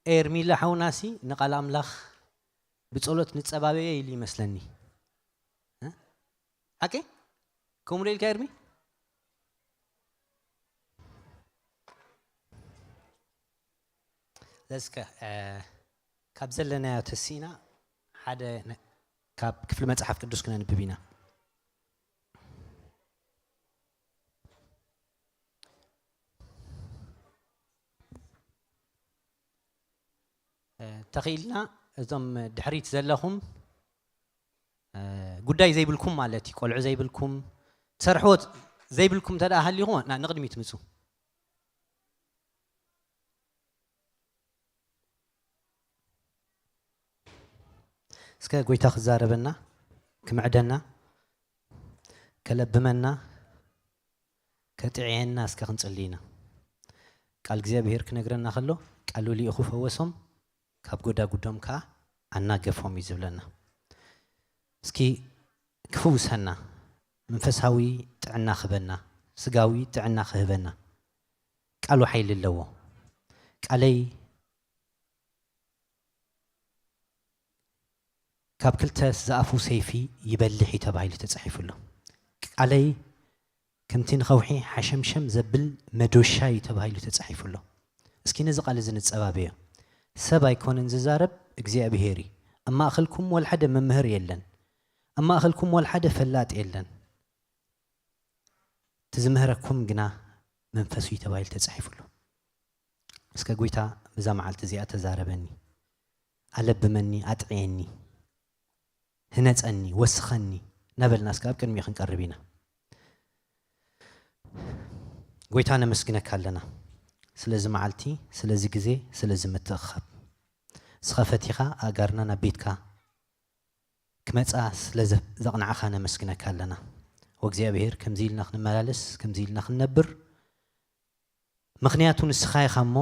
ኤርሚለ ሓውናሲ ንቃል ኣምላኽ ብጸሎት ንጸባበየ ኢሉ ይመስለኒ። እ? ሓቂ? ከምኡ ዶ ኢልካ ኤርሚ? እስከ፣ እ፣ ካብ ዘለናዮ ተሲእና ሓደ ነ-፣ ካብ ክፍሊ መጽሓፍ ቅዱስ ክነንብብ ኢና። እ፣ ተኽኢልና እዞም ድሕሪት ዘለኹም፣ እ፣ ጉዳይ ዘይብልኩም ማለት እዩ፣ ቆልዑ ዘይብልኩም፣ ትሰርሕዎ ዘይብልኩም እንተ ደኣ ሃሊኹም ና-፣ ንቕድሚት ምጹ። እስከ ጎይታ ክዛረበና፣ ክምዕደና፣ ከለብመና፣ ከጥዕየና እስከ ክንጽሊ ኢና። ቃል እግዚኣብሔር ክነግረና ከሎ፣ ቃሉ ልኢኹ ፈወሶም፣ ካብ ጎዳጉዶም ከኣ ኣናገፎም እዩ ዝብለና። እስኪ ክፍውሰና፣ መንፈሳዊ ጥዕና ክህበና፣ ስጋዊ ጥዕና ክህበና፣ ቃሉ ሓይሊ ኣለዎ። ቃለይ ካብ ክልተ ዝኣፉ ሰይፊ ይበልሕ እዩ ተባሂሉ ተጻሒፉ ኣሎ። ቃለይ ከምቲ ንኸውሒ ሓሸምሸም ዘብል መዶሻ እዩ ተባሂሉ ተጻሒፉ ኣሎ። እስኪ ነዚ ቃል እዚ ንጸባበዮ። ሰብ ኣይኮነን ዝዛረብ፣ እግዚኣብሄር እዩ። ኣብ ማእከልኩም ወላ ሓደ መምህር የለን፣ ኣብ ማእከልኩም ወላ ሓደ ፈላጥ የለን። እቲ ዝምህረኩም ግና መንፈስ እዩ ተባሂሉ ተጻሒፉ ኣሎ። እስከ ጎይታ ብዛ መዓልቲ እዚኣ ተዛረበኒ፣ ኣለብመኒ፣ ኣጥዕየኒ፣ ህነጸኒ፣ ወስኸኒ እናበልና እስከ ኣብ ቅድሚኡ ክንቀርብ ኢና። ጎይታ ነመስግነካ ኣለና ስለዚ መዓልቲ፣ ስለዚ ግዜ፣ ስለዚ ምትእኽኻብ። ንስኻ ፈቲኻ ኣእጋርና ናብ ቤትካ ክመጻ ስለ ዘ-፣ ዘቕናዕኻ ነመስግነካ ኣለና። ወእግዚኣብሔር ከምዚ ኢልና ክንመላለስ፣ ከምዚ ኢልና ክንነብር ምኽንያቱ ንስኻ ኢኻ እሞ፣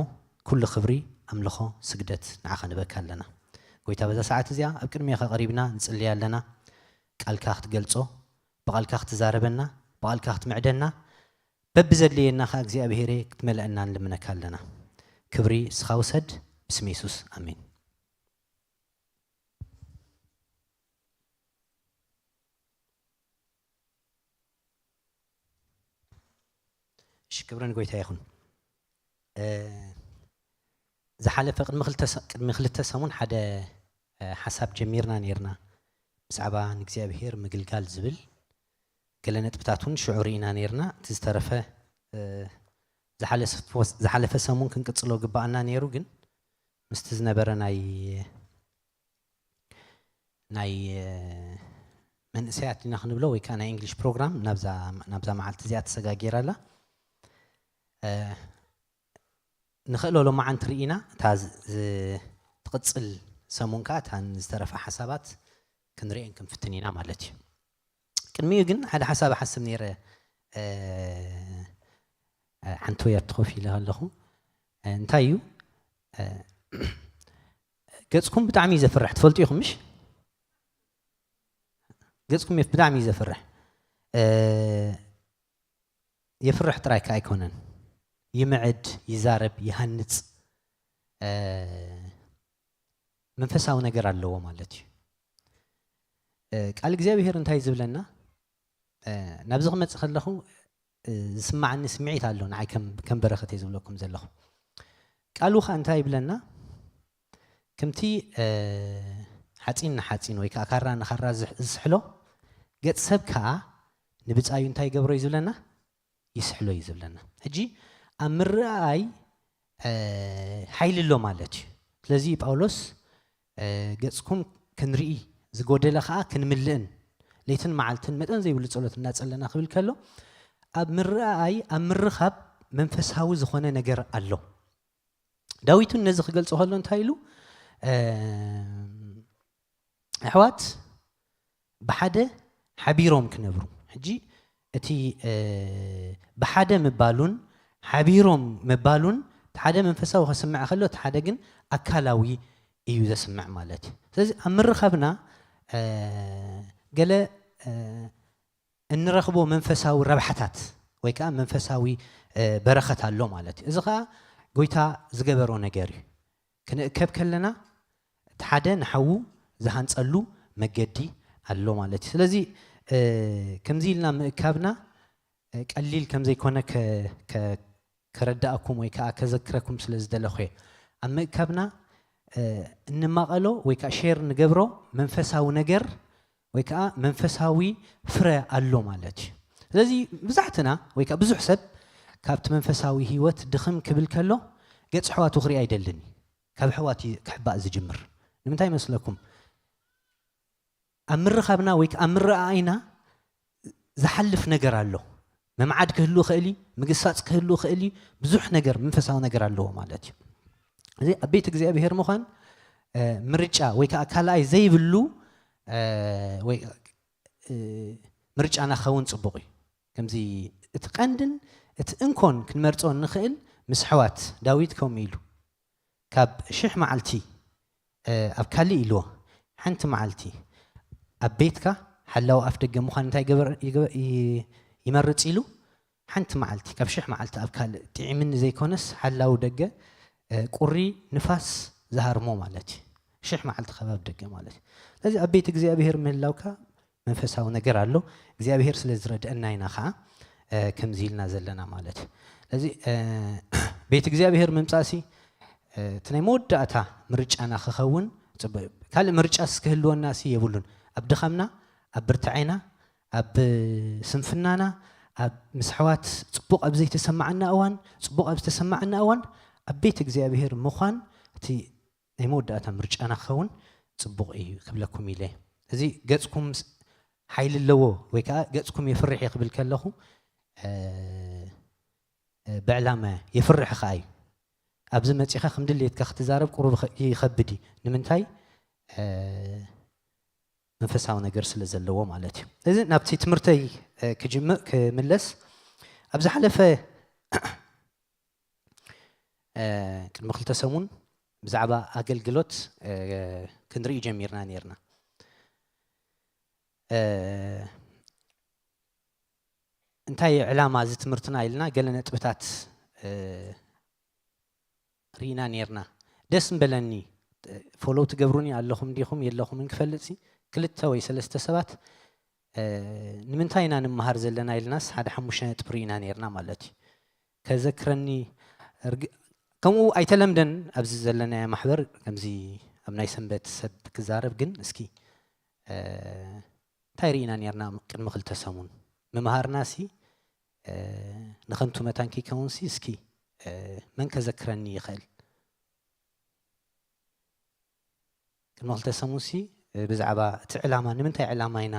ኩሉ ክብሪ፣ ኣምልኾ፣ ስግደት ንዓኻ ንበካ ኣለና። ጎይታ በዛ ሰዓት እዚኣ ኣብ ቅድሜኻ ቀሪብና ንጽልይ ኣለና። ቃልካ ክትገልጾ፣ ብቓልካ ክትዛረበና፣ ብቓልካ ክትምዕደና፣ በብዘድልየና ኸኣ እግዚኣብሄረ ክትመልአና ንልምነካ ኣለና። ክብሪ ንስኻ ውሰድ፣ ብስም የሱስ፣ ኣሜን። እሺ፣ ክብሪ ንጎይታ ይኹን። እ፣ ዝሓለፈ ቅድሚ ክልተ ሰ-፣ ቅድሚ ክልተ ሰሙን ሓደ፣ እ፣ ሓሳብ ጀሚርና ነይርና። ብዛዕባ ንእግዚኣብሔር ምግልጋል ዝብል ገለ ነጥብታት እውን ሽዑ ርኢና ነይርና። እቲ ዝተረፈ፣ እ፣ ዝሓለፈ፣ ዝሓለፈ ሰሙን ክንቅጽሎ ግባኣና ነይሩ፣ ግን ምስቲ ዝነበረ ናይ፣ ናይ፣ እ፣ መንእሰያት ኢና ክንብሎ ወይ ከኣ ናይ እንግሊሽ ፕሮግራም ናብዛ፣ ናብዛ መዓልቲ እዚኣ ተሰጋጊራ ኣላ። እ፣ ንኽእሎ ሎማዓንቲ ርኢና፣ እታ ዝ-፣ ዝ-፣ ትቕጽል ሰሙን ከኣ እታ ዝተረፋ ሓሳባት ክንርእየን ክንፍትን ኢና ማለት እዩ። ቅድሚኡ ግን ሓደ ሓሳብ እሓስብ ነይረ፣ እ፣ እ፣ ሓንቲ ወይ ኣብቲ ኮፍ ኢለ ከለኹ፣ እ፣ እንታይ እዩ፣ እ፣ ገጽኩም ብጣዕሚ እዩ ዘፍርሕ፣ ትፈልጡ ኢኹም ምሽ? ገጽኩም የፍ-፣ ብጣዕሚ እዩ ዘፍርሕ። እ፣ የፍርሕ ጥራይ ከኣ ኣይኮነን፣ ይምዕድ፣ ይዛረብ፣ ይሃንጽ፣ እ፣ መንፈሳዊ ነገር ኣለዎ ማለት እዩ። እ፣ ቃል እግዚኣብሔር እንታይ ዝብለና? እ፣ ናብዚ ክመጽእ ከለኹ፣ እ፣ ዝስማዓኒ ስምዒት ኣሎ፣ ንዓይ ከም፣ ከም በረኸት እየ ዝብለኩም ዘለኹ። ቃሉ ኸኣ እንታይ ይብለና? ከምቲ፣ እ፣ ሓጺን ንሓጺን ወይ ከኣ ካራ ንኻራ ዝሕ-፣ ዝስሕሎ፣ ገጽ ሰብ ከኣ ንብጻዩ እንታይ ይገብሮ እዩ ዝብለና? ይስሕሎ እዩ ዝብለና። ሕጂ ኣብ ምርኣይ፣ እ፣ ሓይሊ ኣሎ ማለት እዩ። ስለዚ ጳውሎስ፣ እ፣ ገጽኩም ክንርኢ፣ ዝጎደለ ኸኣ ክንምልእን፣ ለይትን መዓልትን መጠን ዘይብሉ ጸሎት እናጸለና ክብል ከሎ፣ ኣብ ምርኣይ፣ ኣብ ምርኻብ መንፈሳዊ ዝኾነ ነገር ኣሎ። ዳዊት እውን ነዚ ክገልጾ ከሎ እንታይ ኢሉ? እ፣ ኣሕዋት ብሓደ ሓቢሮም ክነብሩ። ሕጂ እቲ፣ እ፣ ብሓደ ምባሉን ሓቢሮም ምባሉን፣ እቲ ሓደ መንፈሳዊ ከስምዕ ከሎ፣ እቲ ሓደ ግን ኣካላዊ እዩ ዘስምዕ ማለት እዩ። ስለዚ ኣብ ምርኻብና፣ እ፣ ገለ፣ እ፣ እንረኽቦ መንፈሳዊ ረብሓታት ወይ ከኣ መንፈሳዊ፣ እ፣ በረኸት ኣሎ ማለት እዩ። እዚ ኸኣ ጎይታ ዝገበሮ ነገር እዩ። ክንእከብ ከለና እቲ ሓደ ንሓዉ ዝሃንጸሉ መገዲ ኣሎ ማለት እዩ። ስለዚ ከምዚ ኢልና ምእካብና ቀሊል ከም ዘይኮነ ከረዳእኩም ወይ ከዓ ከዘክረኩም ስለ ዝደለኹ እየ። ኣብ ምእካብና እንማቐሎ ወይ ከዓ ሼር ንገብሮ መንፈሳዊ ነገር ወይ ከዓ መንፈሳዊ ፍረ ኣሎ ማለት እዩ። ስለዚ ብዛሕትና ወይ ከዓ ብዙሕ ሰብ ካብቲ መንፈሳዊ ህይወት ድኽም ክብል ከሎ ገጽ ኣሕዋቱ ክርኢ ኣይደልን እዩ። ካብ ኣሕዋት እዩ ክሕባእ ዝጅምር። ንምንታይ ይመስለኩም? ኣብ ምርኻብና ወይ ከዓ ኣብ ምርኣኣይና ዝሓልፍ ነገር ኣሎ። መምዓድ ክህሉ ይኽእል እዩ፣ ምግሳፅ ክህሉ ይኽእል እዩ። ብዙሕ ነገር መንፈሳዊ ነገር ኣለዎ ማለት እዩ። እዚ ኣብ ቤት እግዚኣብሔር ምዃን ምርጫ ወይ ከዓ ካልኣይ ዘይብሉ ምርጫና ክኸውን ፅቡቕ እዩ። ከምዚ እቲ ቀንድን እቲ እንኮን ክንመርፆ እንኽእል ምስ ኣሕዋት ዳዊት ከምኡ ኢሉ ካብ ሽሕ መዓልቲ ኣብ ካልእ ኢልዎ ሓንቲ መዓልቲ ኣብ ቤትካ ሓላዊ ኣፍ ደገ ምዃን እንታይ ይመርፅ ኢሉ ሓንቲ መዓልቲ ካብ ሽሕ መዓልቲ ኣብ ካልእ ጥዒምኒ ዘይኮነስ ሓላዊ ደገ ቁሪ ንፋስ ዝሃርሞ ማለት እዩ። ሽሕ መዓልቲ ከባብ ደገ ማለት እዩ። ስለዚ ኣብ ቤት እግዚኣብሔር ምህላውካ መንፈሳዊ ነገር ኣሎ። እግዚኣብሔር ስለ ዝረድአና ኢና ከዓ ከምዚ ኢልና ዘለና ማለት እዩ። ስለዚ ቤት እግዚኣብሔር ምምፃእሲ እቲ ናይ መወዳእታ ምርጫና ክኸውን ካልእ ምርጫስ ክህልወና ሲ የብሉን። ኣብ ድኻምና፣ ኣብ ብርትዐና፣ ኣብ ስንፍናና፣ ኣብ ምስ ኣሕዋት ፅቡቕ ኣብ ዘይተሰማዓና እዋን፣ ፅቡቕ ኣብ ዝተሰማዓና እዋን ኣብ ቤት እግዚኣብሔር ምዃን እቲ ናይ መወዳእታ ምርጫና ክኸውን ፅቡቕ እዩ ክብለኩም ኢለ። እዚ ገፅኩም ሓይሊ ኣለዎ ወይ ከዓ ገፅኩም የፍርሕ እየ ክብል ከለኹ ብዕላማ የፍርሕ ከዓ እዩ። ኣብዚ መፂኻ ከም ድሌትካ ክትዛረብ ቁሩብ ይኸብድ እዩ። ንምንታይ? መንፈሳዊ ነገር ስለ ዘለዎ ማለት እዩ። እዚ ናብቲ ትምህርተይ ክምለስ ኣብ ዝሓለፈ ቅድሚ ክልተ ሰሙን ብዛዕባ ኣገልግሎት ክንርኢ ጀሚርና ነርና። እንታይ ዕላማ እዚ ትምህርትና ኢልና ገለ ነጥብታት ርኢና ነርና። ደስ ምበለኒ። ፎሎው ትገብሩኒ ኣለኹም ዲኹም የለኹምን ክፈልጥ ሲ ክልተ ወይ ሰለስተ ሰባት ንምንታይ ኢና ንምሃር ዘለና ኢልናስ ሓደ ሓሙሽተ ነጥቢ ርኢና ነርና ማለት እዩ። ከዘክረኒ ከምኡ ኣይተለምደን ኣብዚ ዘለናዮ ማሕበር ከምዚ ኣብ ናይ ሰንበት ሰብ ክዛረብ ግን እስኪ እንታይ ርኢና ነርና ቅድሚ ክልተ ሰሙን ምምሃርና ሲ ንኸንቱ መታን ከይከውን ሲ እስኪ መን ከዘክረኒ ይኽእል? ቅድሚ ክልተ ሰሙን ሲ ብዛዕባ እቲ ዕላማ ንምንታይ ዕላማ ኢና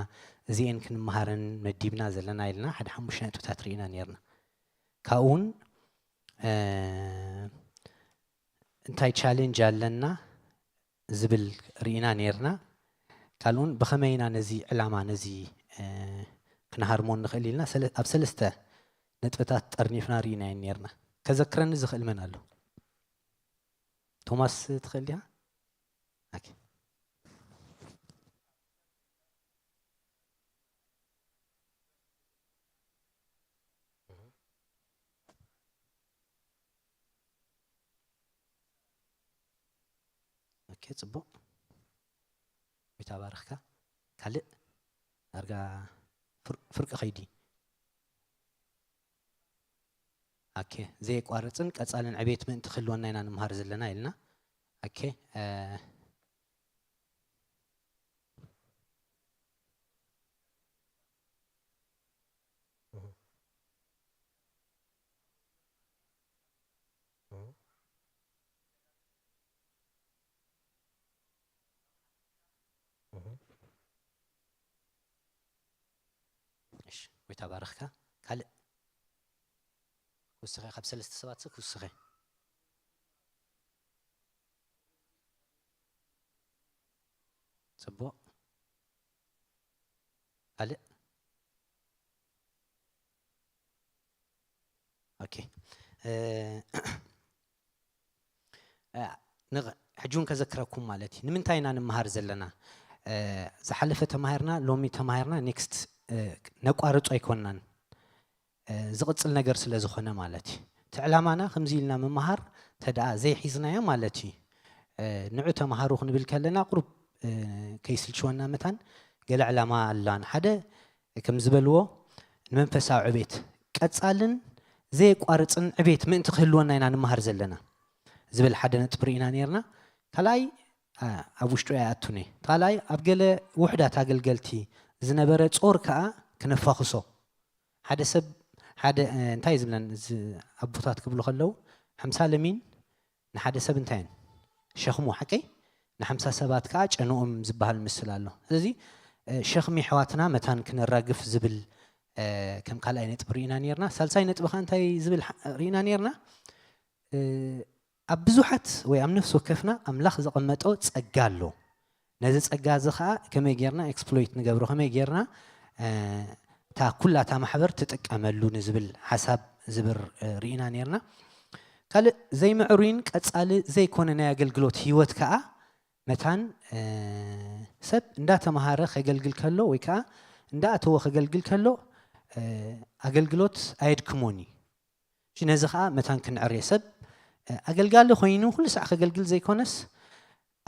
እዚኤን ክንምሃረን መዲብና ዘለና ኢልና ሓደ ሓሙሽተ ነጥብታት ርኢና ነርና። ካብኡ እውን እንታይ ቻሌንጅ ኣለና ዝብል ርኢና ነርና። ካልኡን ብኸመይ ኢና ነዚ ዕላማ ነዚ ክንሃርሞ ንኽእል ኢልና ኣብ ሰለስተ ነጥብታት ጠርኒፍና ርኢናዮ ነርና። ከዘክረኒ ዝኽእል መን ኣሎ? ቶማስ ትኽእል ዲኻ? ኦኬ፣ ጽቡቕ። ጎይታ ባርኽካ። ካልእ ዳርጋ ፍርቂ ኸይዲ። ኦኬ፣ ዘየቋርጽን ቀጻልን ዕቤት ምእንቲ ክህልወና ኢና ንምሃር ዘለና ኢልና። ኦኬ፣ እሺ፣ ጎይታ ባርኽካ። ካልእ ክውስኸ ካብ ሰለስተ ሰባት ክውስኸ። ጽቡቕ። ካልእ? ኦኬ። ሕጂ እውን ከዘክረኩም ማለት እዩ። ንምንታይ ኢና ንምሃር ዘለና? ዝሓለፈ ተማሂርና፣ ሎሚ ተማሂርና፣ ኔክስት ነቋርጾ ኣይኮንናን። ዝቕጽል ነገር ስለ ዝኾነ ማለት እዩ። እቲ ዕላማና ከምዚ ኢልና ምምሃር ተደኣ ዘይሒዝናዮ ማለት እዩ። ንዑ ተምሃሩ ክንብል ከለና ቁሩብ ከይስልችወና መታን ገለ ዕላማ ኣላን። ሓደ ከም ዝበልዎ ንመንፈሳዊ ዕቤት ቀጻልን ዘየቋርጽን ዕቤት ምእንቲ ክህልወና ኢና ንመሃር ዘለና ዝብል ሓደ ነጥቢ ርኢና ነርና። ካልኣይ ኣብ ውሽጡ ኣይኣቱን እየ። ካልኣይ ኣብ ገለ ውሕዳት ኣገልገልቲ ዝነበረ ጾር ከኣ ክነፋኽሶ ሓደ ሰብ ሓደ እንታይ ዝብለን ኣቦታት ክብሉ ከለዉ ሓምሳ ለሚን ንሓደ ሰብ እንታይ እየን ሸኽሙ ሓቀይ ንሓምሳ ሰባት ከዓ ጨንኦም ዝበሃል ምስል ኣሎ። ስለዚ ሸኽሚ ኣሕዋትና መታን ክነራግፍ ዝብል ከም ካልኣይ ነጥቢ ርኢና ነርና። ሳልሳይ ነጥቢ ከዓ እንታይ ዝብል ርኢና ነርና? ኣብ ብዙሓት ወይ ኣብ ነፍሲ ወከፍና ኣምላኽ ዘቐመጦ ጸጋ ኣሎ። ነዚ ጸጋ እዚ ኸዓ ከመይ ጌርና ኤክስፕሎይት ንገብሮ፣ ከመይ ጌርና እታ ኩላታ ማሕበር ትጥቀመሉ ንዝብል ሓሳብ ዝብር ርኢና ነርና። ካልእ ዘይምዕሩይን ቀጻሊ ዘይኮነ ናይ ኣገልግሎት ህይወት ከኣ መታን ሰብ እንዳተምሃረ ከገልግል ከሎ ወይ ከኣ እንዳኣተወ ከገልግል ከሎ ኣገልግሎት ኣየድክሞን እዩ። ነዚ ከዓ መታን ክንዕርየ ሰብ ኣገልጋሊ ኮይኑ ኩሉ ሳዕ ከገልግል ዘይኮነስ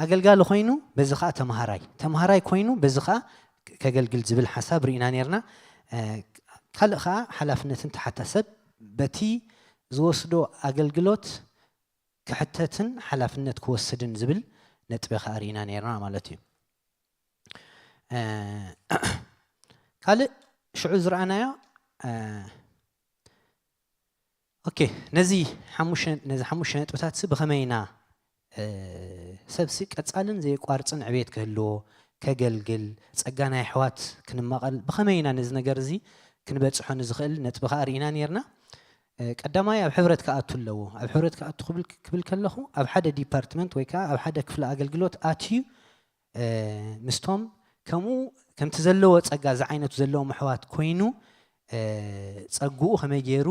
ኣገልጋሊ ኮይኑ በዚ ከዓ ተምሃራይ ተምሃራይ ኮይኑ በዚ ከዓ ከገልግል ዝብል ሓሳብ ርኢና ነርና። ካልእ ከዓ ሓላፍነትን ተሓታ ሰብ በቲ ዝወስዶ ኣገልግሎት ክሕተትን ሓላፍነት ክወስድን ዝብል ነጥቢ ከዓ ርኢና ነርና ማለት እዩ። ካልእ ሽዑ ዝረኣናዮ ኦኬ ነዚ ሓሙሽተ ነዚ ሓሙሽተ ነጥብታት ሲ ብኸመይ ኢና ሰብሲ ቀጻልን ዘየቋርጽን ዕቤት ክህልዎ ከገልግል ጸጋ ናይ ኣሕዋት ክንማቐል ብኸመይ ኢና ነዚ ነገር እዚ ክንበጽሖ ንዝኽእል ነጥቢ ከዓ ርኢና ነርና። ቀዳማይ ኣብ ሕብረት ክኣቱ ኣለዎ። ኣብ ሕብረት ክኣቱ ክብል ከለኹ ኣብ ሓደ ዲፓርትመንት ወይ ከዓ ኣብ ሓደ ክፍሊ ኣገልግሎት ኣትዩ ምስቶም ከምኡ ከምቲ ዘለዎ ጸጋ ዝዓይነቱ ዘለዎም ኣሕዋት ኮይኑ ጸግኡ ከመይ ገይሩ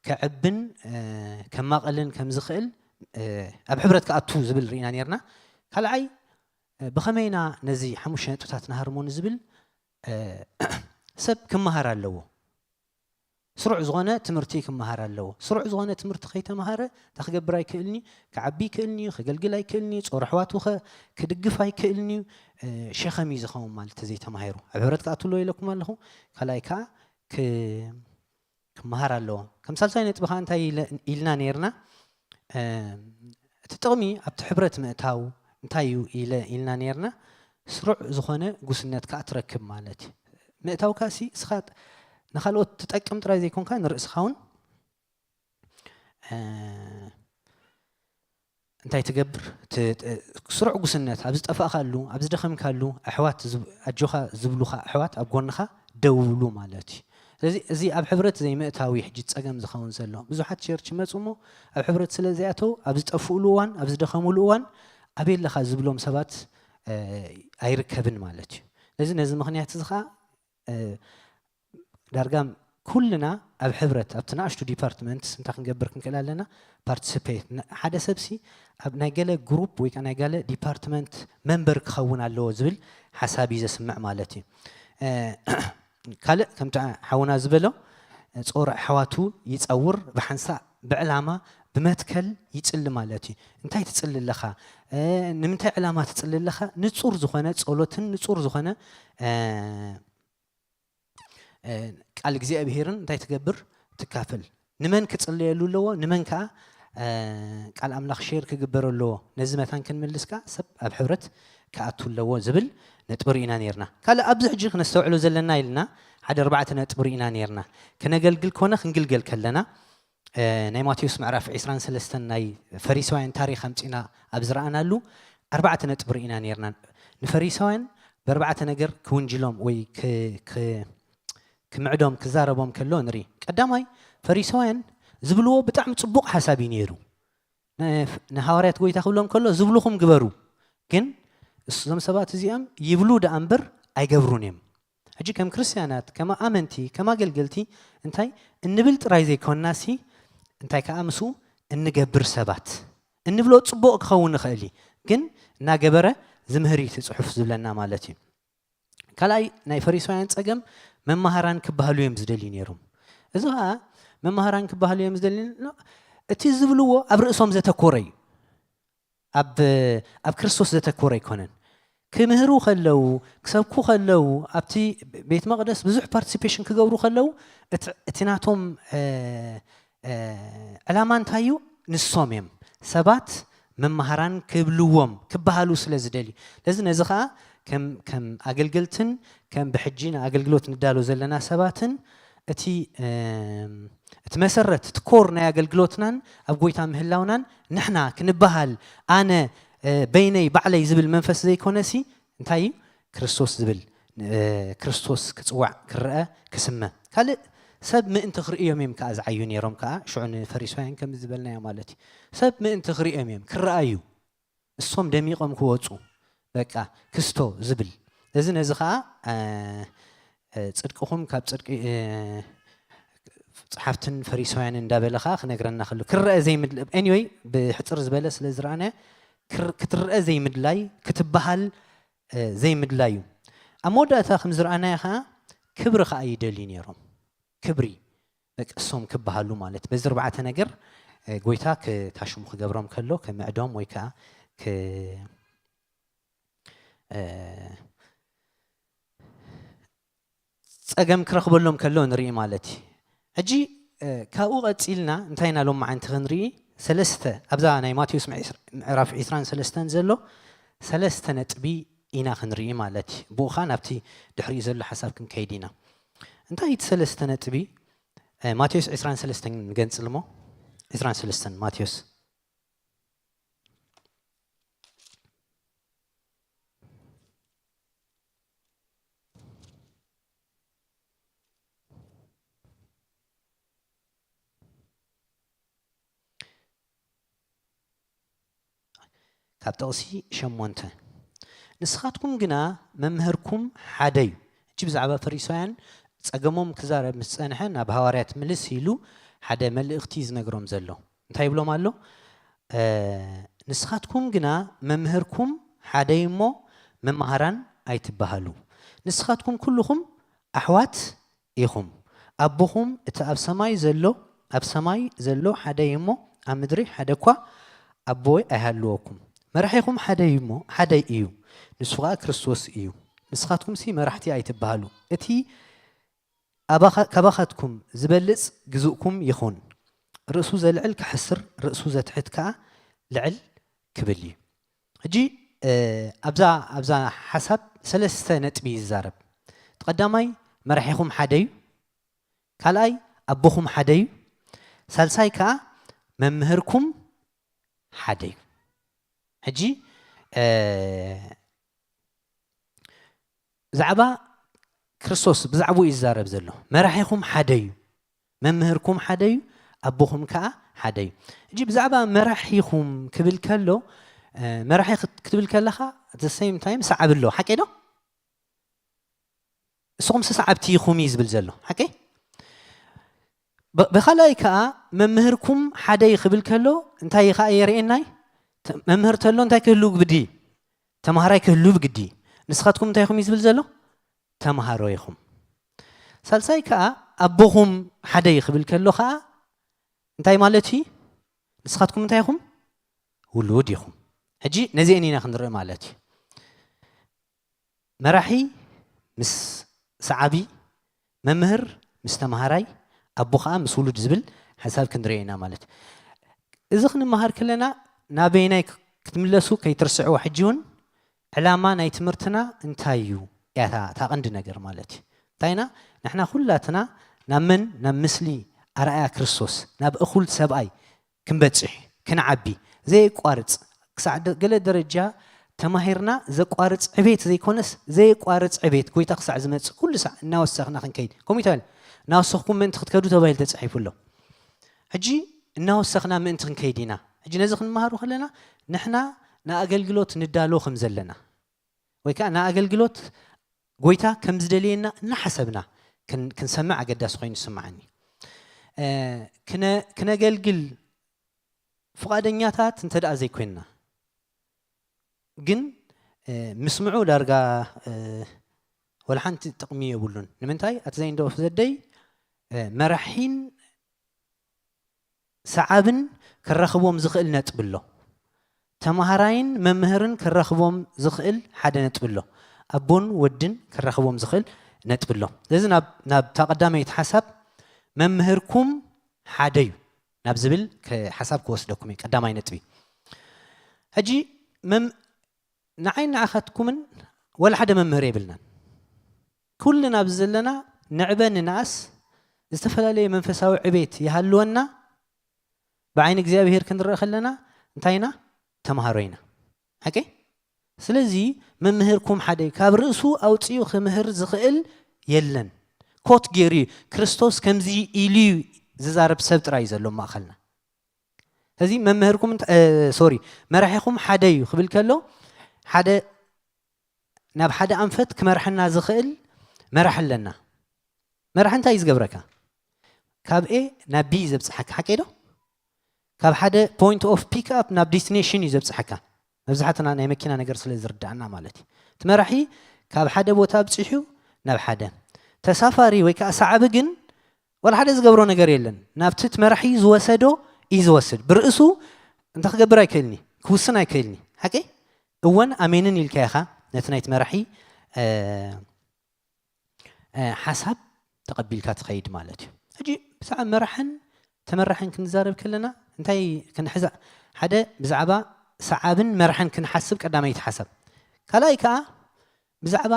ከዕብን ከማቐልን ከም ዝኽእል ኣብ ሕብረት ክኣቱ ዝብል ርኢና ነርና። ካልዓይ ብኸመይና ነዚ ሓሙሽተ ነጥብታት ንሃርሞኒ ዝብል ሰብ ክመሃር ኣለዎ። ስሩዕ ዝኾነ ትምህርቲ ክመሃር ኣለዎ። ስሩዕ ዝኾነ ትምህርቲ ከይተምሃረ እንታይ ክገብር ኣይክእልኒ፣ ክዓቢ ይክእልኒ፣ ክገልግል ኣይክእልኒ፣ ጾር ኣሕዋቱ ክድግፍ ኣይክእልኒ፣ ሸኸም እዩ ዝኸውን ማለት ተዘይተማሂሩ። ኣብ ሕብረት ክኣትሎ ኢለኩም ኣለኹ። ካልኣይ ከዓ ክመሃር ኣለዎ። ከም ሳልሳይ ነጥቢ ከዓ እንታይ ኢልና ነርና? እቲ ጥቕሚ ኣብቲ ሕብረት ምእታው እንታይ እዩ ኢለ ኢልና ነርና? ስሩዕ ዝኾነ ጉስነት ከዓ ትረክብ ማለት እዩ። ምእታው ካሲ እስኻ ንኻልኦት ትጠቅም ጥራይ ዘይኮንካ ንርእስኻ እውን እንታይ ትገብር ስሩዕ ጉስነት ኣብ ዝጠፋእካሉ ኣብ ዝደኸምካሉ ኣሕዋት ኣጆኻ ዝብሉኻ ኣሕዋት ኣብ ጎንኻ ደው ይብሉ ማለት እዩ። ስለዚ እዚ ኣብ ሕብረት ዘይምእታዊ ሕጂ ጸገም ዝኸውን ዘሎ ብዙሓት ቸርች ይመፁ እሞ ኣብ ሕብረት ስለ ዘይኣተው ኣብ ዝጠፍእሉ እዋን ኣብ ዝደኸምሉ እዋን ኣበይ ኣለኻ ዝብሎም ሰባት ኣይርከብን ማለት እዩ። ስለዚ ነዚ ምኽንያት እዚ ከዓ ዳርጋ ኩልና ኣብ ሕብረት ኣብቲ ንኣሽቱ ዲፓርትመንት እንታይ ክንገብር ክንክእል ኣለና? ፓርቲስፔት ሓደ ሰብሲ ኣብ ናይ ገለ ግሩፕ ወይ ናይ ገለ ዲፓርትመንት መንበር ክኸውን ኣለዎ ዝብል ሓሳብ እዩ ዘስምዕ ማለት እዩ። ካልእ ከምቲ ሓውና ዝበሎ ጾር ኣሕዋቱ ይጸውር ብሓንሳእ ብዕላማ ብመትከል ይጽሊ ማለት እዩ። እንታይ ትጽሊ ኣለኻ? ንምንታይ ዕላማ ትጽሊ ኣለኻ? ንጹር ዝኾነ ጸሎትን ንጹር ዝኾነ ቃል እግዚኣብሄርን እንታይ ትገብር ትካፈል። ንመን ክጽለየሉ ኣለዎ? ንመን ከኣ ቃል ኣምላኽ ሼር ክግበር ኣለዎ? ነዚ መታን ክንምልስ ከኣ ሰብ ኣብ ሕብረት ክኣቱ ኣለዎ ዝብል ነጥቢ ርኢና ነርና። ካልእ ኣብዚ ሕጂ ክነስተውዕሎ ዘለና ኢልና ሓደ ኣርባዕተ ነጥቢ ርኢና ነርና። ክነገልግል ኮነ ክንግልገል ከለና ናይ ማቴዎስ ምዕራፍ ዕስራን ሰለስተን ናይ ፈሪሳውያን ታሪኽ ኣምጺና ኣብ ዝረኣናሉ ኣርባዕተ ነጥቢ ርኢና ነርና። ንፈሪሳውያን ብኣርባዕተ ነገር ክውንጅሎም ወይ ክምዕዶም ክዛረቦም ከሎ ንርኢ። ቀዳማይ ፈሪሳውያን ዝብልዎ ብጣዕሚ ጽቡቕ ሓሳብ እዩ ነይሩ። ንሃዋርያት ጎይታ ክብሎም ከሎ ዝብልኹም ግበሩ፣ ግን እዞም ሰባት እዚኦም ይብሉ ደኣ እምበር ኣይገብሩን እዮም። ሕጂ ከም ክርስትያናት ከም ኣመንቲ ከም ኣገልገልቲ እንታይ እንብል ጥራይ ዘይኮንና ሲ እንታይ ከኣ ምስኡ እንገብር ሰባት እንብሎ ጽቡቕ ክኸውን ይኽእል እዩ፣ ግን እናገበረ ዝምህር እዩ እቲ ጽሑፍ ዝብለና ማለት እዩ። ካልኣይ ናይ ፈሪሳውያን ጸገም መማሃራን ክበሃሉ እዮም ዝደልዩ ነይሮም። እዚ ኸኣ መማሃራን ክበሃሉ እዮም ዝደልዩ እቲ ዝብልዎ ኣብ ርእሶም ዘተኮረ እዩ። ኣብ ኣብ ክርስቶስ ዘተኮረ ኣይኮነን። ክምህሩ ከለዉ፣ ክሰብኩ ከለዉ፣ ኣብቲ ቤት መቕደስ ብዙሕ ፓርቲሲፔሽን ክገብሩ ከለዉ፣ እቲ እቲ ናቶም እ፣ እ፣ ዕላማ እንታይ እዩ? ንሶም እዮም ሰባት መማህራን ክብልዎም፣ ክበሃሉ ስለ ዝደልዩ። ስለዚ ነዚ ኸኣ ከም ከም ኣገልገልትን ከም ብሕጂ ንኣገልግሎት ንዳሎ ዘለና ሰባትን እቲ እቲ መሰረት እቲ ኮር ናይ ኣገልግሎትናን ኣብ ጎይታ ምህላውናን ንሕና ክንበሃል ኣነ በይነይ ባዕለይ ዝብል መንፈስ ዘይኮነሲ እንታይ እዩ ክርስቶስ ዝብል ክርስቶስ ክፅዋዕ ክረአ ክስመ ካልእ ሰብ ምእንቲ ክርእዮም እዮም ከዓ ዝዓዩ ነይሮም ከዓ ሽዑ ንፈሪሳውያን ከም ዝበልናዮ ማለት እዩ ሰብ ምእንቲ ክርእዮም እዮም ክረኣዩ እሶም ደሚቖም ክወፁ በቃ ክስቶ ዝብል እዚ ነዚ ከዓ ጽድቅኹም ካብ ጽድቂ ጸሓፍትን ፈሪሳውያን እንዳበለ ከዓ ክነግረና ከሎ ክረአ ዘይምድል anyway ብሕፅር ዝበለ ስለ ዝረኣነ ክትረአ ዘይምድላይ ክትበሃል ዘይምድላይ እዩ ኣብ መወዳእታ ከም ዝረኣናዮ ከዓ ክብሪ ከዓ ይደልዩ ነይሮም ክብሪ በቅሶም ክበሃሉ ማለት በዚ ኣርባዕተ ነገር ጎይታ ክታሽሙ ክገብሮም ከሎ ክምዕዶም ወይ ከዓ ጸገም ክረኽበሎም ከሎ ንርኢ ማለት እዩ። ሕጂ ካብኡ ቀጺልና እንታይ ኢና ሎም መዓንቲ ክንርኢ ሰለስተ ኣብዛ ናይ ማቴዎስ ምዕራፍ ዕስራን ሰለስተን ዘሎ ሰለስተ ነጥቢ ኢና ክንርኢ ማለት እዩ። ብኡ ኸዓ ናብቲ ድሕሪኡ ዘሎ ሓሳብ ክንከይድ ኢና። እንታይ እቲ ሰለስተ ነጥቢ ማቴዎስ ዕስራን ሰለስተን ንገንጽል እሞ ዕስራን ሰለስተን ማቴዎስ ካብ ጥቕሲ ሸሞንተ ንስኻትኩም ግና መምህርኩም ሓደ እዩ። እጂ ብዛዕባ ፈሪሳውያን ጸገሞም ክዛረብ ምስ ጸንሐ ናብ ሃዋርያት ምልስ ኢሉ ሓደ መልእኽቲ ዝነግሮም ዘሎ እንታይ ይብሎም ኣሎ? ንስኻትኩም ግና መምህርኩም ሓደ እዩ እሞ መማህራን ኣይትበሃሉ። ንስኻትኩም ኩልኹም ኣሕዋት ኢኹም። ኣቦኹም እቲ ኣብ ሰማይ ዘሎ ኣብ ሰማይ ዘሎ ሓደ እዩ እሞ ኣብ ምድሪ ሓደ እኳ ኣቦ ኣይሃልወኩም። መራሒኹም ሓደ እዩ እሞ ሓደ እዩ፣ ንሱ ኸዓ ክርስቶስ እዩ። ንስኻትኩምሲ መራሕቲ ኣይትበሃሉ። እቲ ካባኻትኩም ዝበልጽ ግዙእኩም ይኹን። ርእሱ ዘልዕል ክሕስር፣ ርእሱ ዘትሕት ከኣ ልዕል ክብል እዩ። ሕጂ ኣብዛ ኣብዛ ሓሳብ ሰለስተ ነጥቢ ይዛረብ። እቲ ቀዳማይ መራሒኹም ሓደ እዩ። ካልኣይ ኣቦኹም ሓደ እዩ። ሳልሳይ ከኣ መምህርኩም ሓደ እዩ። ሕጂ ብዛዕባ ክርስቶስ ብዛዕባኡ እዩ ዝዛረብ ዘሎ። መራሒኹም ሓደ እዩ፣ መምህርኩም ሓደ እዩ፣ ኣቦኹም ከዓ ሓደ እዩ። ሕጂ ብዛዕባ መራሒኹም ክብል ከሎ መራሒ ክትብል ከለኻ the same time ሰዓቢ ኣሎ፣ ሓቀይ ዶ? ንስኹም ሰዓብቲ ኢኹም እዩ ዝብል ዘሎ፣ ሓቀይ? ብኻልኣይ ከዓ መምህርኩም ሓደ እዩ ክብል ከሎ እንታይ ከዓ የርእየናይ? መምህር ተሎ እንታይ ክህሉ ግዲ? ተምሃራይ ክህሉ ብግዲ። ንስኻትኩም እንታይ ኢኹም እዩ ዝብል ዘሎ? ተምሃሮ ኢኹም። ሳልሳይ ከዓ ኣቦኹም ሓደ እዩ ክብል ከሎ ከዓ እንታይ ማለት እዩ? ንስኻትኩም እንታይ ኢኹም? ውሉድ ኢኹም። ሕጂ ነዚአን ኢና ክንርኢ ማለት እዩ። መራሒ ምስ ሰዓቢ፣ መምህር ምስ ተምሃራይ፣ ኣቦ ከዓ ምስ ውሉድ ዝብል ሓሳብ ክንርኢ ኢና ማለት እዩ። እዚ ክንመሃር ከለና ናበይናይ ክትምለሱ ከይትርስዕዎ ሕጂ እውን ዕላማ ናይ ትምህርትና እንታይ እዩ እያ እታ ቀንዲ ነገር ማለት እዩ እንታይ ኢና ንሕና ኩላትና ናብ መን ናብ ምስሊ ኣርኣያ ክርስቶስ ናብ እኹል ሰብኣይ ክንበፅሕ ክንዓቢ ዘየቋርፅ ክሳዕ ገለ ደረጃ ተማሂርና ዘቋርፅ ዕቤት ዘይኮነስ ዘየቋርፅ ዕቤት ጎይታ ክሳዕ ዝመፅእ ኩሉ ሳዕ እናወሰኽና ክንከይድ ከምኡ ይተባል እናወሰኽኩም ምእንቲ ክትከዱ ተባሂሉ ተፃሒፉ ኣሎ ሕጂ እናወሰኽና ምእንቲ ክንከይድ ኢና ሕጂ ነዚ ክንመሃሩ ከለና ንሕና ንኣገልግሎት ንዳሎ ከም ዘለና ወይ ከዓ ንኣገልግሎት ጎይታ ከም ዝደልየና እናሓሰብና ክንሰምዕ ኣገዳሲ ኮይኑ ዝስምዓኒ ክነገልግል ፍቓደኛታት እንተ ደኣ ዘይኮንና ግን ምስምዑ ዳርጋ ወላ ሓንቲ ጥቕሚ የብሉን ንምንታይ ኣቲ ዘይንደወፍ ዘደይ መራሒን ሰዓብን ክራኽቦም ዝኽእል ነጥቢ ኣሎ ተምሃራይን መምህርን ክራኽቦም ዝኽእል ሓደ ነጥቢ ኣሎ። ኣቦን ወድን ክራኽቦም ዝኽእል ነጥቢ ኣሎ። ስለዚ ናብ ናብታ ቀዳመይቲ ሓሳብ መምህርኩም ሓደ እዩ ናብ ዝብል ሓሳብ ክወስደኩም እዩ። ቀዳማይ ነጥቢ። ሕጂ ንዓይ ንዓኻትኩምን ወላ ሓደ መምህር የብልናን። ኩልና ኣብዚ ዘለና ንዕበ ንንኣስ ዝተፈላለየ መንፈሳዊ ዕቤት ይሃልወና። ብዓይኒ እግዚኣብሄር ክንረአ ከለና እንታይ ኢና? ተምሃሮ ኢና። ሓቂ? ስለዚ መምህርኩም ሓደ እዩ። ካብ ርእሱ ኣውፂኡ ክምህር ዝኽእል የለን። ኮት ገይሩ እዩ። ክርስቶስ ከምዚ ኢሉ እዩ ዝዛረብ ሰብ ጥራይ እዩ ዘሎ ኣብ ማእኸልና። እዚ መምህርኩም ሶሪ መራሒኹም ሓደ እዩ ክብል ከሎ ሓደ ናብ ሓደ ኣንፈት ክመርሐና ዝኽእል መራሒ ኣለና። መራሒ እንታይ እዩ ዝገብረካ? ካብ ኤ ናብ ቢ እዩ ዘብፅሓካ። ሓቀይ ዶ? ካብ ሓደ point of pick up ናብ destination እዩ ዘብፅሓካ። መብዛሕትና ናይ መኪና ነገር ስለ ዝርዳእና ማለት እዩ። እቲ መራሒ ካብ ሓደ ቦታ ኣብፂሑ ናብ ሓደ ተሳፋሪ ወይ ከዓ ሰዓቢ ግን ዋላ ሓደ ዝገብሮ ነገር የለን። ናብቲ እቲ መራሒ ዝወሰዶ እዩ ዝወስድ። ብርእሱ እንታይ ክገብር ኣይክእልኒ፣ ክውስን ኣይክእልኒ። ሓቂ እወን ኣሜንን ኢልካ ኢኻ ነቲ ናይቲ መራሒ ሓሳብ ተቐቢልካ ትኸይድ ማለት እዩ። ሕጂ ብዛዕባ መራሕን ተመራሕን ክንዛረብ ከለና እንታይ ክንሕዛ? ሓደ ብዛዕባ ሰዓብን መራሕን ክንሓስብ ቀዳመይቲ ሓሳብ። ካልኣይ ከዓ ብዛዕባ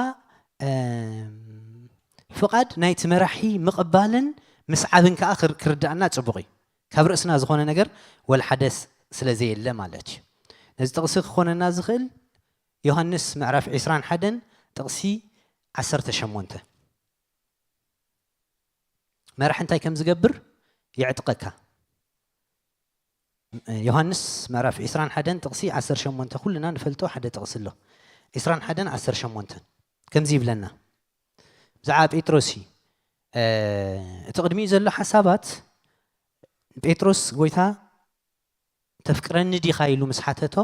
ፍቓድ ናይቲ መራሒ ምቕባልን ምስዓብን ከዓ ክርዳእና ፅቡቕ እዩ። ካብ ርእስና ዝኾነ ነገር ወላ ሓደ ስለ ዘየለ ማለት እዩ። ነዚ ጥቕሲ ክኾነና ዝኽእል ዮሃንስ ምዕራፍ ዕስራን ሓደን ጥቕሲ ዓሰርተ ሸሞንተ። መራሕ እንታይ ከም ዝገብር የዕጥቀካ። ዮሃንስ ምዕራፍ ዕስራን ሓደን ጥቕሲ ዓሰርተ ሸሞንተ ኩልና ንፈልጦ ሓደ ጥቕሲ ኣሎ። ዕስራን ሓደን ዓሰርተ ሸሞንተ ከምዚ ይብለና። ብዛዕባ ጴጥሮስ እዩ። እቲ ቅድሚኡ ዘሎ ሓሳባት ጴጥሮስ ጎይታ ተፍቅረኒ ዲኻ ኢሉ ምስ ሓተቶ፣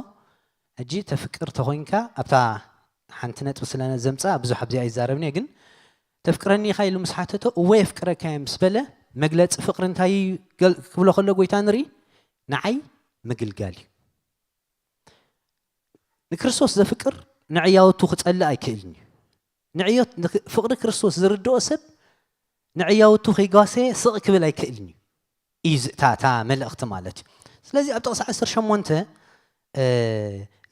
ሕጂ ተፍቅር ተኾይንካ ኣብታ ሓንቲ ነጥቢ ስለ ዘምፅኣ ብዙሕ ኣብዚ ኣይዛረብን እየ፣ ግን ተፍቅረኒ ኢኻ ኢሉ ምስ ሓተቶ እወ የፍቅረካ እየ ምስ በለ መግለፂ ፍቅሪ እንታይ ክብሎ ከሎ ጎይታ ንርኢ ንዓይ ምግልጋል እዩ። ንክርስቶስ ዘፍቅር ንዕያወቱ ክፀልእ ኣይክእልን እዩ። ንዕዮት ፍቅሪ ክርስቶስ ዝርድኦ ሰብ ንዕያወቱ ከይጓሰየ ስቕ ክብል ኣይክእልን እዩ። እዩ እታ እታ መልእኽቲ ማለት እዩ። ስለዚ ኣብ ጥቕሲ ዓሰርተ ሸሞንተ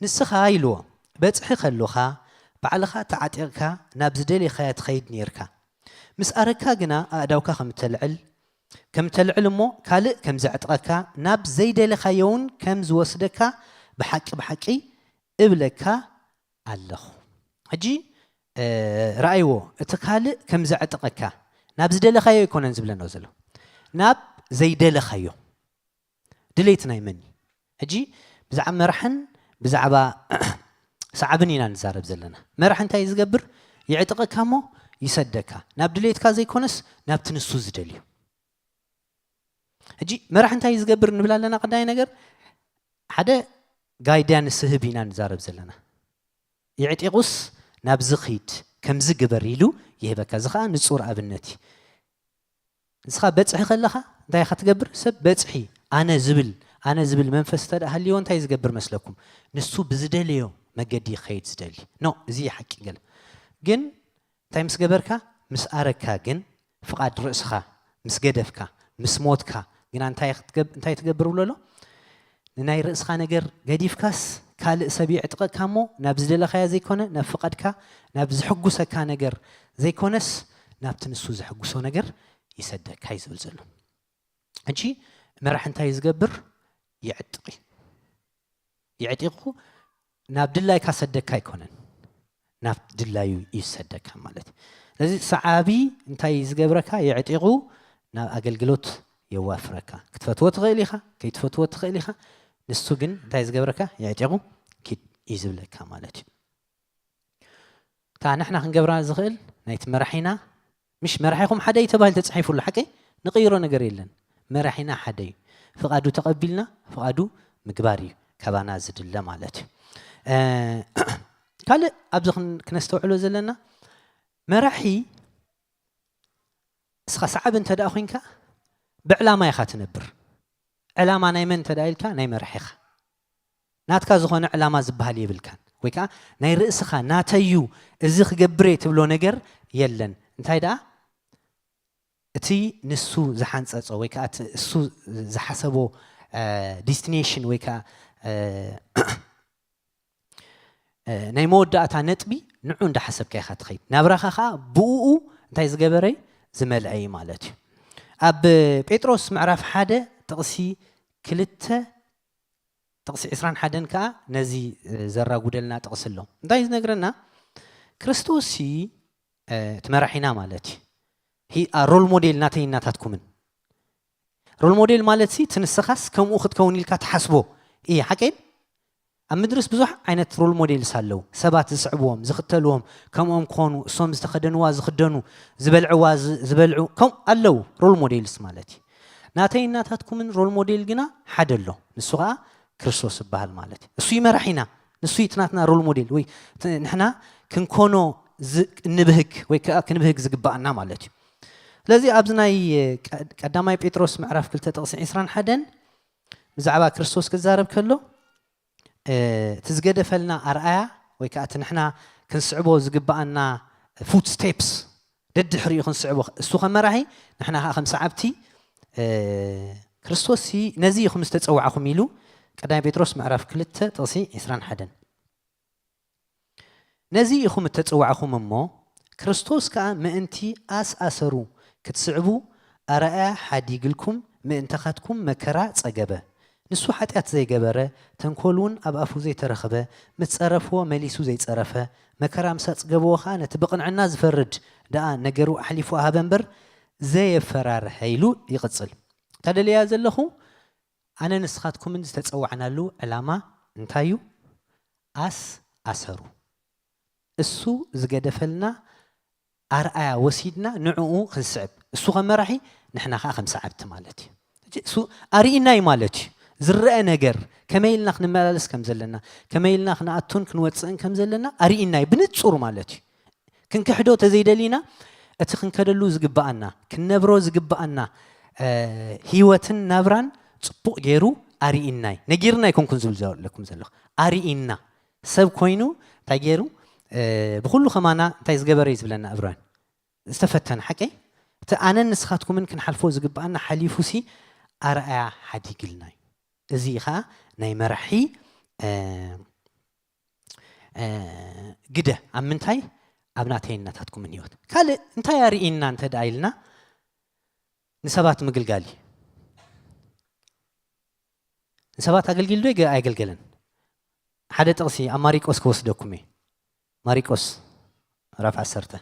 ንስኻ ኢልዎ በፅሒ ከሎኻ ባዕልኻ ተዓጢቕካ ናብ ዝደለኻዮ ትኸይድ ነይርካ። ምስ ኣረካ ግና ኣእዳውካ ከም ተልዕል ከም ተልዕል እሞ ካልእ ከም ዘዕጥቐካ ናብ ዘይደለኻዮ እውን ከም ዝወስደካ ብሓቂ ብሓቂ እብለካ ኣለኹ። ሕጂ ረኣይዎ፣ እቲ ካልእ ከም ዘዕጥቐካ ናብ ዝደለኻዮ ኣይኮነን ዝብለና ዘሎ፣ ናብ ዘይደለኻዮ። ድሌት ናይ መን እዩ? ሕጂ ብዛዕባ መራሕን ብዛዕባ ሰዓብን ኢና ንዛረብ ዘለና። መራሕ እንታይ ዝገብር? የዕጥቐካ እሞ ይሰደካ፣ ናብ ድሌትካ ዘይኮነስ ናብቲ ንሱ ዝደልዩ። ሕጂ መራሕ እንታይ ዝገብር ንብል ኣለና? ቀዳይ ነገር ሓደ ጋይዳንስ ህብ ኢና ንዛረብ ዘለና። የዕጢቑስ ናብዚ ኺድ ከምዚ ግበር ኢሉ ይህበካ። እዚ ኸዓ ንጹር ኣብነት እዩ። ንስኻ በጽሒ ከለኻ እንታይ ኢኻ ትገብር? ሰብ በጽሒ ኣነ ዝብል ኣነ ዝብል መንፈስ እንተ ደኣ ሃልይዎ እንታይ ዝገብር መስለኩም? ንሱ ብዝደለዮ መገዲ ይኸይድ ዝደሊ። ኖ፣ እዚ እዩ ሓቂ ገለ። ግን እንታይ ምስ ገበርካ? ምስ ኣረግካ ግን ፍቓድ ርእስኻ ምስ ገደፍካ፣ ምስ ሞትካ ግና እንታይ ክትገብ- እንታይ ትገብር ብሎ ኣሎ? ንናይ ርእስኻ ነገር ገዲፍካስ ካልእ ሰብ የዕጥቐካ እሞ ናብ ዝደለኻዮ ዘይኮነ ናብ ፍቓድካ ናብ ዝሕጉሰካ ነገር ዘይኮነስ ናብቲ ንሱ ዘሕጉሶ ነገር ይሰደካ እዩ ዝብል ዘሎ። ሕጂ መራሕ እንታይ እዩ ዝገብር? የዕጥቕ እዩ። የዕጢቑ ናብ ድላይካ ሰደካ ኣይኮነን፣ ናብ ድላዩ እዩ ዝሰደካ ማለት እዩ። ስለዚ ሰዓቢ እንታይ እዩ ዝገብረካ? የዕጢቑ ናብ ኣገልግሎት የዋፍረካ። ክትፈትዎ ትኽእል ኢኻ፣ ከይትፈትዎ ትኽእል ኢኻ። ንሱ ግን እንታይ እዩ ዝገብረካ? የዕጢቑ ኪድ እዩ ዝብለካ ማለት እዩ። እታ ንሕና ክንገብራ ዝኽእል ናይቲ መራሒና ምሽ መራሒኹም ሓደ እዩ ተባሂሉ ተጻሒፉ ኣሎ። ሓቀይ ንቕይሮ ነገር የለን። መራሒና ሓደ እዩ። ፍቓዱ ተቐቢልና ፍቓዱ ምግባር እዩ ካባና ዝድለ ማለት እዩ። ካልእ ኣብዚ ክነስተውዕሎ ዘለና መራሒ እስኻ ሰዓብ እንተ ደኣ ኮይንካ ብዕላማ ኢኻ ትነብር። ዕላማ ናይ መን እንተ ደኣ ኢልካ ናይ መራሒኻ። ናትካ ዝኾነ ዕላማ ዝበሃል የብልካን። ወይ ከዓ ናይ ርእስኻ ናተዩ እዚ ክገብር እየ ትብሎ ነገር የለን። እንታይ ደኣ እቲ ንሱ ዝሓንጸጾ ወይ ከዓ እቲ እሱ ዝሓሰቦ ዲስቲኔሽን ወይ ከዓ ናይ መወዳእታ ነጥቢ ንዑ እንዳሓሰብካ ኢኻ ትኸይድ። ናብራኻ ከዓ ብኡ እንታይ ዝገበረ ዝመልአ እዩ ማለት እዩ። ኣብ ጴጥሮስ ምዕራፍ ሓደ ጥቕሲ ክልተ ጥቕሲ ዕስራን ሓደን ከዓ ነዚ ዘራጉደልና ጥቕሲ ኣሎ። እንታይ ዝነግረና? ክርስቶስ እቲ መራሒና ማለት እዩ። ሮል ሞዴል ናተይ እናታትኩምን ሮል ሞዴል ማለት ሲ ትንስኻስ ከምኡ ክትከውን ኢልካ ትሓስቦ እየ ሓቀይን ኣብ ምድርስ ብዙሕ ዓይነት ሮል ሞዴልስ ኣለዉ። ሰባት ዝስዕብዎም ዝኽተልዎም ከምኦም ክኾኑ እሶም ዝተኸደንዋ ዝኽደኑ ዝበልዕዋ ዝበልዑ ከም ኣለዉ ሮል ሞዴልስ ማለት እዩ። ናተይ እናታትኩምን ሮል ሞዴል ግና ሓደ ኣሎ፣ ንሱ ከዓ ክርስቶስ ዝበሃል ማለት እዩ። እሱ እዩ መራሒና፣ ንሱ እዩ ትናትና ሮል ሞዴል ወይ ንሕና ክንኮኖ እንብህግ ወይ ከዓ ክንብህግ ዝግባኣና ማለት እዩ። ስለዚ ኣብዚ ናይ ቀዳማይ ጴጥሮስ ምዕራፍ ክልተ ጥቕሲ ዕስራን ሓደን ብዛዕባ ክርስቶስ ክዛረብ ከሎ እቲ ዝገደፈልና ኣርኣያ ወይ ከዓ እቲ ንሕና ክንስዕቦ ዝግባኣና ፉት ስቴፕስ ደድሕሪኡ ክንስዕቦ እሱ ከም መራሒ ንሕና ከዓ ከም ሰዓብቲ ክርስቶስ ነዚ ኢኹም ዝተፀዋዕኹም ኢሉ ቀዳማይ ጴጥሮስ ምዕራፍ ክልተ ጥቕሲ ዕስራን ሓደን ነዚ ኢኹም እተጸዋዕኹም እሞ፣ ክርስቶስ ከኣ ምእንቲ ኣስኣሰሩ ክትስዕቡ ኣርኣያ ሓዲግልኩም ምእንታኻትኩም መከራ ጸገበ። ንሱ ሓጢኣት ዘይገበረ፣ ተንኮል እውን ኣብ ኣፉ ዘይተረኽበ፣ ምስ ጸረፍዎ መሊሱ ዘይጸረፈ፣ መከራ ምስ ኣጽገብዎ ከኣ ነቲ ብቕንዕና ዝፈርድ ደኣ ነገሩ ኣሕሊፉ ኣሃበ እምበር ዘየፈራርሐ ኢሉ ይቕጽል። እታ ደልያ ዘለኹ ኣነ ንስኻትኩምን ዝተጸዋዕናሉ ዕላማ እንታይ እዩ? ኣስ ኣሰሩ። እሱ ዝገደፈልና ኣርኣያ ወሲድና ንዕኡ ክንስዕብ። እሱ ከም መራሒ ንሕና ከኣ ከም ሰዓብቲ ማለት እዩ። ሕጂ እሱ ኣርኢና እዩ ማለት እዩ። ዝረአ ነገር ከመይ ኢልና ክንመላለስ ከም ዘለና፣ ከመይ ኢልና ክንኣቱን ክንወጽእን ከም ዘለና ኣርኢና እዩ ብንጹር ማለት እዩ። ክንክሕዶ ተዘይደሊና እቲ ክንከደሉ ዝግባኣና ክንነብሮ ዝግባኣና ህይወትን ናብራን ጽቡቕ ገይሩ ኣርኢናይ ነጊርና ኣይኮንኩን ዝብል ዘለኹ ኣርኢና ሰብ ኮይኑ እንታይ ገይሩ ብኩሉ ከማና እንታይ ዝገበረ እዩ ዝብለና እብራን ዝተፈተነ ሓቀይ እቲ ኣነን ንስኻትኩምን ክንሓልፎ ዝግባኣና ሓሊፉ ሲ ኣርኣያ ሓዲግልና እዩ እዚ ከዓ ናይ መራሒ ግደ ኣብ ምንታይ ኣብ ናተይን ናታትኩምን ህይወት ካልእ እንታይ ኣርኢና እንተ ደኣ ኢልና ንሰባት ምግልጋል እዩ ንሰባት ኣገልጊሉ ዶ ኣይገልገለን ሓደ ጥቕሲ ኣብ ማሪቆስ ክወስደኩም እየ ማሪቆስ ምዕራፍ ዓሰርተ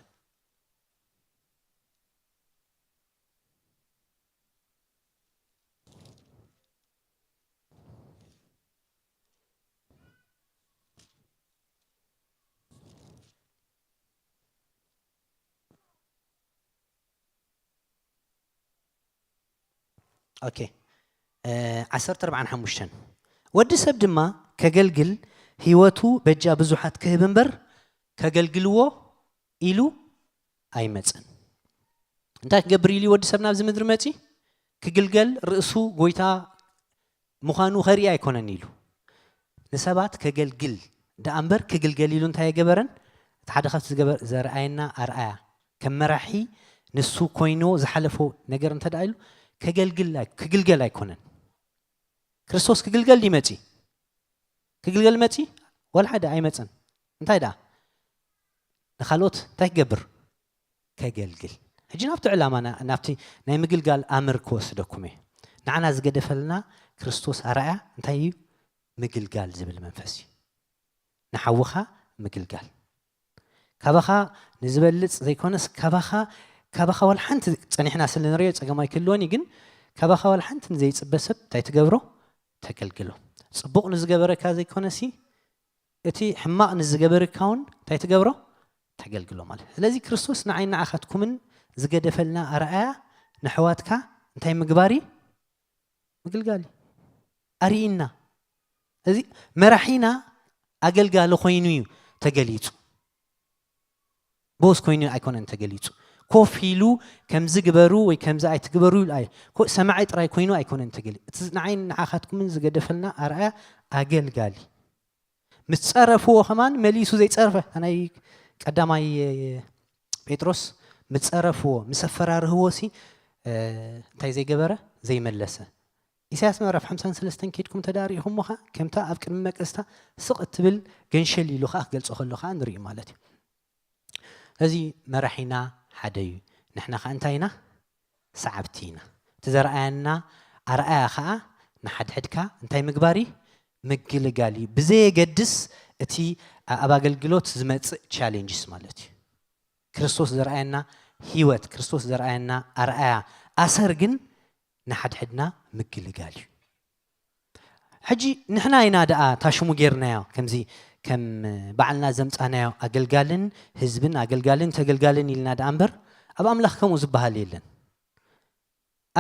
ኦኬ ዓሰርተ ኣርባዓን ሓሙሽተን ወዲ ሰብ ድማ ከገልግል ህይወቱ በጃ ብዙሓት ክህብ እምበር ከገልግልዎ ኢሉ ኣይመፅን እንታይ ክገብር ኢሉ ወዲ ሰብ ናብዚ ምድሪ መፂ ክግልገል ርእሱ ጎይታ ምዃኑ ከርኢ ኣይኮነን ኢሉ ንሰባት ከገልግል ደኣ እምበር ክግልገል ኢሉ እንታይ የገበረን እቲ ሓደ ካብቲ ዘርኣየና ኣርኣያ ከም መራሒ ንሱ ኮይንዎ ዝሓለፎ ነገር እንተ ደኣ ኢሉ ከገልግል ክግልገል ኣይኮነን ክርስቶስ ክግልገል ድዩ መፂ ክግልገል መፂ ዋላ ሓደ ኣይመፀን እንታይ ደኣ ንካልኦት እንታይ ክገብር ከገልግል ሕጂ ናብቲ ዕላማ ናብቲ ናይ ምግልጋል ኣምር ክወስደኩም እየ ንዓና ዝገደፈልና ክርስቶስ ኣርኣያ እንታይ እዩ ምግልጋል ዝብል መንፈስ እዩ ንሓውኻ ምግልጋል ካባኻ ንዝበልፅ ዘይኮነስ ካባኻ ካባኻ ዋላ ሓንቲ ፀኒሕና ስለ ንሪኦ ፀገም ኣይክህልወን እዩ ግን ካባኻ ዋላ ሓንቲ ንዘይፅበ ሰብ እንታይ ትገብሮ ተገልግሎ ፅቡቕ ንዝገበረካ ዘይኮነሲ እቲ ሕማቕ ንዝገበርካ እውን እንታይ ትገብሮ ተገልግሎ ማለት ስለዚ ክርስቶስ ንዓይ ንዓኻትኩምን ዝገደፈልና ኣርኣያ ንሕዋትካ እንታይ ምግባር እዩ ምግልጋል እዩ ኣርኢና እዚ መራሒና ኣገልጋሊ ኮይኑ እዩ ተገሊፁ ቦስ ኮይኑ ኣይኮነን ተገሊፁ ኮፍ ኢሉ ከምዚ ግበሩ ወይ ከምዚ ኣይትግበሩ ኢሉ ኣይ ሰማዒ ጥራይ ኮይኑ ኣይኮነን ተገሊ እቲ ንዓይ ንዓኻትኩምን ዝገደፈልና ኣርኣያ ኣገልጋሊ ምስ ጸረፍዎ ከማን መሊሱ ዘይጸረፈ። ናይ ቀዳማይ ጴጥሮስ ምስ ጸረፍዎ፣ ምስ ኣፈራርህዎ ሲ እንታይ ዘይገበረ? ዘይመለሰ። ኢሳያስ ምዕራፍ ሓምሳን ሰለስተን ኬድኩም ተዳሪእኹም ኸዓ ከምታ ኣብ ቅድሚ መቅስታ ስቕ እትብል ገንሸል ኢሉ ኸዓ ክገልጾ ከሎ ኸዓ ንርኢ ማለት እዩ። እዚ መራሒና ሓደ እዩ። ንሕና ኸዓ እንታይ ኢና? ሰዓብቲ ኢና። እቲ ዘርኣየና ኣርኣያ ኸዓ ንሓድሕድካ እንታይ ምግባር እዩ? ምግልጋል እዩ። ብዘየገድስ እቲ ኣብ ኣገልግሎት ዝመጽእ ቻሌንጅስ ማለት እዩ። ክርስቶስ ዘርኣየና ህይወት፣ ክርስቶስ ዘርኣየና ኣርኣያ ኣሰር ግን ንሓድሕድና ምግልጋል እዩ። ሕጂ ንሕና ኢና ደኣ ታሽሙ ጌርናዮ፣ ከምዚ ከም ባዕልና ዘምጻናዮ ኣገልጋልን ህዝብን ኣገልጋልን ተገልጋልን ኢልና ደኣ እምበር፣ ኣብ ኣምላኽ ከምኡ ዝበሃል የለን።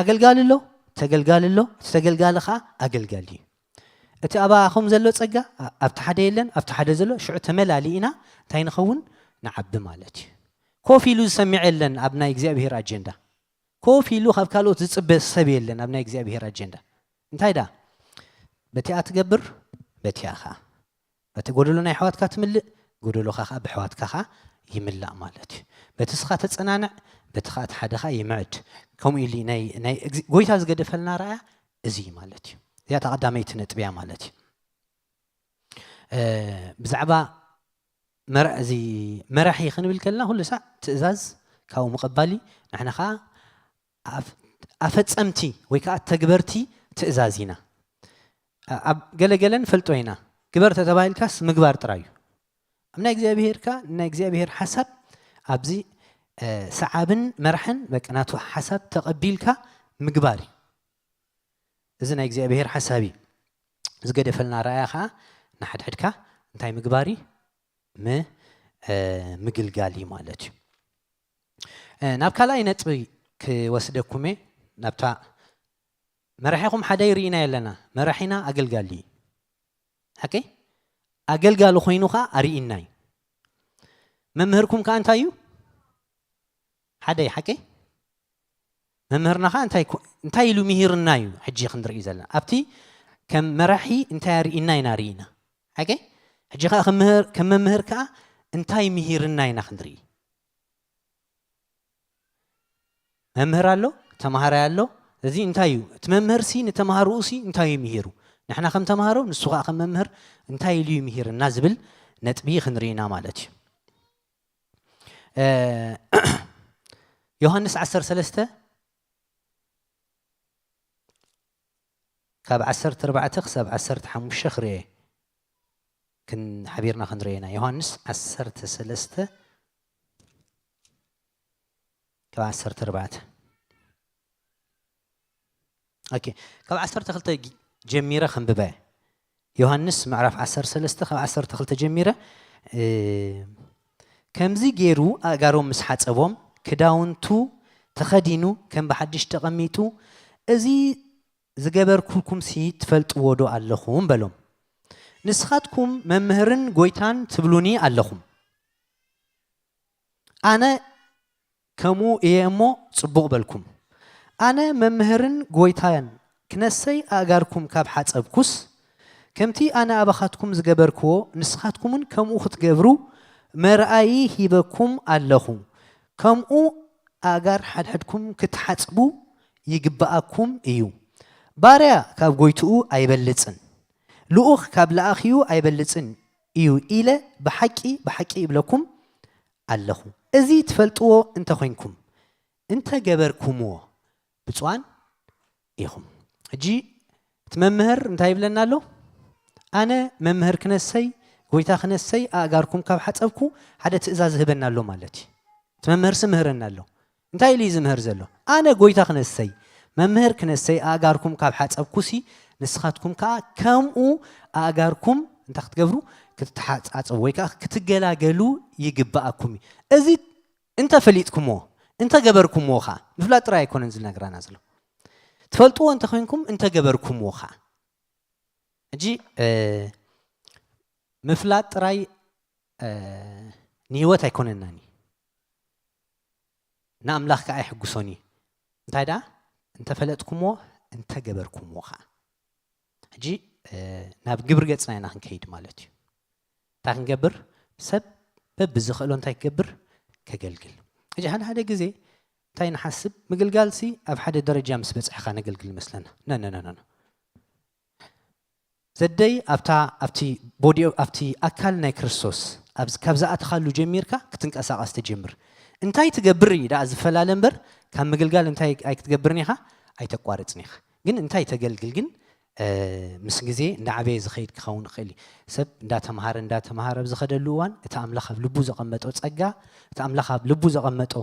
ኣገልጋሊ ኣሎ፣ ተገልጋሊ ኣሎ፣ እቲ ተገልጋሊ ኸዓ ኣገልጋሊ እዩ። እቲ ኣባኹም ዘሎ ጸጋ ኣብቲ ሓደ የለን፣ ኣብቲ ሓደ ዘሎ ሽዑ ተመላሊእና እንታይ ንኸውን? ንዓቢ ማለት እዩ። ኮፍ ኢሉ ዝሰምዕ የለን ኣብ ናይ እግዚኣብሔር ኣጀንዳ። ኮፍ ኢሉ ካብ ካልኦት ዝጽበ ሰብ የለን ኣብ ናይ እግዚኣብሔር ኣጀንዳ። እንታይ ደኣ? በቲኣ ትገብር፣ በቲኣ ኸዓ በቲ ጎደሎ ናይ ኣሕዋትካ ትምልእ፣ ጎደሎኻ ኸዓ ብኣሕዋትካ ኸዓ ይምላእ ማለት እዩ። በቲ ስኻ ተጸናንዕ፣ በቲ ኸዓ እቲ ሓደ ኸዓ ይምዕድ። ከምኡ ኢሉ ናይ፣ ናይ እግዚ-፣ ጎይታ ዝገደፈልና ረኣያ እዚ እዩ ማለት እዩ። እዚኣ እታ ቀዳመይቲ ነጥቢ እያ ማለት እዩ። እ፣ ብዛዕባ መራ-፣ እዚ መራሒ ክንብል ከለና ኩሉ ሳዕ ትእዛዝ ካብኡ ምቕባል እዩ። ንሕና ኸዓ ኣፍ-፣ ኣፈጸምቲ ወይ ከኣ ተግበርቲ ትእዛዝ ኢና። ኣ-፣ ኣብ ገለገለ ንፈልጦ ኢና። ግበር ተተባሂልካስ ምግባር ጥራይ እዩ። ኣብ ናይ እግዚኣብሄር ከኣ ናይ እግዚኣብሄር ሓሳብ ኣብዚ፣ እ፣ ሰዓብን መራሕን በቃ ናቱ ሓሳብ ተቐቢልካ ምግባር እዩ። እዚ ናይ እግዚኣብሄር ሓሳብ እዩ። ዝገደፈልና ረኣያ ከኣ ንሓድሕድካ እንታይ ምግባር እዩ? ም-፣ እ፣ ምግልጋል እዩ ማለት እዩ። እ፣ ናብ ካልኣይ ነጥቢ ክወስደኩም እየ። ናብታ መራሒኹም ሓደ ርኢና የለና። መራሒና ኣገልጋሊ እዩ። ሓቂ? ኣገልጋሊ ኮይኑ ኸዓ ኣርኢና እዩ። መምህርኩም ከኣ እንታይ እዩ? ሓደ እዩ። ሓቂ? መምህርና ኸዓ እንታይ ኮ-፣ እንታይ ኢሉ ምሂርና እዩ ሕጂ ክንርኢ ዘለና። ኣብቲ ከም መራሒ እንታይ ኣርኢና ኢና ርኢና። ሓቂ? ሕጂ ኸዓ ከም ምህር-፣ ከም መምህር ከኣ እንታይ ምሂርና ኢና ክንርኢ። መምህር ኣሎ፣ ተማሃራይ ኣሎ። እዚ እንታይ እዩ? እቲ መምህር ሲ ንተማሃሮኡ ሲ እንታይ እዩ ምሂሩ? ንሕና ከም ተማሃሮ፣ ንሱ ኸዓ ከም መምህር እንታይ ኢሉ እዩ ምሂርና ዝብል ነጥቢ ክንርኢ ኢና ማለት እዩ። እ፣ ዮሃንስ ዓሰርተ ሰለስተ ካብ ዓሰርተ ኣርባዕተ ክሳብ ዓሰርተ ሓሙሽተ ክርኤ ክን-፣ ሓቢርና ክንርኤና። ዮሃንስ ዓሰርተ ሰለስተ ካብ ዓሰርተ ኣርባዕተ። ኦኬ፣ ካብ ዓሰርተ ክልተ ጀ-፣ ጀሚረ ከንብበ። ዮሃንስ ምዕራፍ ዓሰርተ ሰለስተ ካብ ዓሰርተ ክልተ ጀሚረ፣ እ፣ ከምዚ ገይሩ ኣእጋሮም ምስ ሓጸቦም፣ ክዳውንቱ ተኸዲኑ፣ ከም ብሓድሽ ተቐሚጡ፣ "እዚ ዝገበርኩልኩምሲ ትፈልጥዎ ዶ ኣለኹም?" በሎም። "ንስኻትኩም መምህርን ጐይታን ትብሉኒ ኣለኹም። ኣነ ከምኡ እየ እሞ ጽቡቕ በልኩም። ኣነ መምህርን ጐይታን ክነሰይ ኣእጋርኩም ካብ ሓጸብኩስ፣ ከምቲ ኣነ ኣባኻትኩም ዝገበርክዎ ንስኻትኩምን ከምኡ ክትገብሩ መርኣዪ ሂበኩም ኣለኹ። ከምኡ ኣእጋር ሓድሕድኩም ክትሓጽቡ ይግብኣኩም እዩ። ባርያ ካብ ጐይትኡ ኣይበልጽን፣ ልኡኽ ካብ ለኣኺኡ ኣይበልጽን እዩ ኢለ ብሓቂ፣ ብሓቂ ይብለኩም ኣለኹ። እዚ ትፈልጥዎ እንተ ኾይንኩም፣ እንተ ገበርኩምዎ፣ ብፁዓን ኢኹም። ሕጂ እቲ መምህር እንታይ ይብለና ኣሎ? ኣነ መምህር ክነሰይ፣ ጐይታ ክነሰይ፣ ኣእጋርኩም ካብ ሓጸብኩ፣ ሓደ ትእዛዝ ይህበና ኣሎ ማለት እዩ። እቲ መምህር ሲ ምህረና ኣሎ። እንታይ ኢሉ እዩ ዝምህር ዘሎ? ኣነ ጐይታ ክነሰይ፣ መምህር ክነሰይ፣ ኣእጋርኩም ካብ ሓጸብኩሲ፣ ንስኻትኩም ከኣ ከምኡ ኣእጋርኩም እንታይ ክትገብሩ? ክትተሓጻጸቡ ወይ ከኣ ክትገላገሉ ይግብኣኩም እዩ። እዚ እንተ ፈሊጥኩምዎ፣ እንተ ገበርኩምዎ ኸኣ፣ ምፍላጥ ጥራይ ኣይኮነን ዝነግረና ዘሎ። ትፈልጥዎ እንተ ኾይንኩም፣ እንተ ገበርኩምዎ ኸኣ። ሕጂ፣ እ፣ ምፍላጥ ጥራይ፣ እ፣ ንህይወት ኣይኮነናን እዩ። ንኣምላኽ ከኣ ኣይሕጉሶን እዩ። እንታይ ደኣ? እንተ ፈለጥኩምዎ፣ እንተ ገበርኩምዎ ኸኣ። ሕጂ፣ እ፣ ናብ ግብሪ ገጽና ኢና ክንከይድ ማለት እዩ። እንታይ ክንገብር? ሰብ በብዝኽእሎ እንታይ ክገብር? ከገልግል። ሕጂ ሓደ ሓደ ግዜ እንታይ ንሓስብ? ምግልጋልሲ ኣብ ሓደ ደረጃ ምስ በጽሕኻ ነገልግል ይመስለና። ነ ነ ነ ነ ዘደይ ኣብታ ኣብቲ ቦዲ ኣብቲ ኣካል ናይ ክርስቶስ ኣብዚ ካብ ዝኣተኻሉ ጀሚርካ ክትንቀሳቐስ ትጀምር። እንታይ ትገብር እዩ ደኣ ዝፈላለ እምበር ካብ ምግልጋል እንታይ ኣይክትገብርን ኢኻ ኣይተቋርጽን ኢኻ። ግን እንታይ ተገልግል ግን ምስ ግዜ እንዳዓበየ ዝኸይድ ክኸውን ይኽእል እዩ። ሰብ እንዳተምሃረ እንዳተምሃረ ኣብ ዝኸደሉ እዋን እቲ ኣምላኽ ኣብ ልቡ ዘቐመጦ ጸጋ እቲ ኣምላኽ ኣብ ልቡ ዘቐመጦ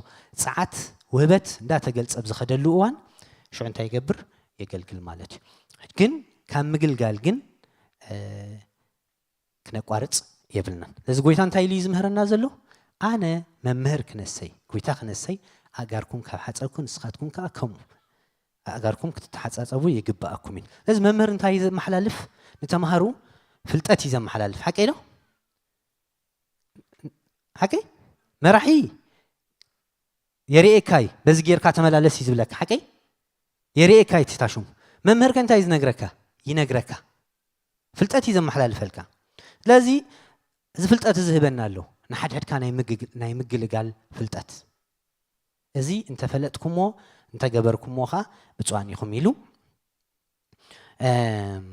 ጸዓት ውህበት እንዳተገልጸ ኣብ ዝኸደሉ እዋን ሽዑ እንታይ ይገብር? የገልግል ማለት እዩ። ግን ካብ ምግልጋል ግን ክነቋርጽ የብልናን። ነዚ ጎይታ እንታይ ኢሉ እዩ ዝምህረና ዘሎ? ኣነ መምህር ክነሰይ፣ ጎይታ ክነሰይ፣ ኣእጋርኩም ካብ ሓጸብኩ ንስኻትኩም ከኣ ከምኡ ኣእጋርኩም ክትተሓጻጸቡ ይግብኣኩም እዩ። ነዚ መምህር እንታይ እዩ ዘመሓላልፍ? ንተምሃሩ ፍልጠት እዩ ዘመሓላልፍ። ሓቀይ ዶ? ሓቀይ? መራሒ የርእየካይ በዚ ጌርካ ተመላለስ እዩ ዝብለካ። ሓቀይ? የርእየካይ እቲ ታሹም። መምህር ከ እንታይ እዩ ዝነግረካ? ይነግረካ። ፍልጠት እዩ ዘመሓላልፈልካ። ስለዚ እዚ ፍልጠት እዚ ህበና ኣሎ። ንሓድሕድካ ናይ ምግግ- ናይ ምግልጋል ፍልጠት። እዚ እንተፈለጥኩሞ እንተገበርኩሞ ኸዓ ብፁዓን ኢኹም ኢሉ። እም፣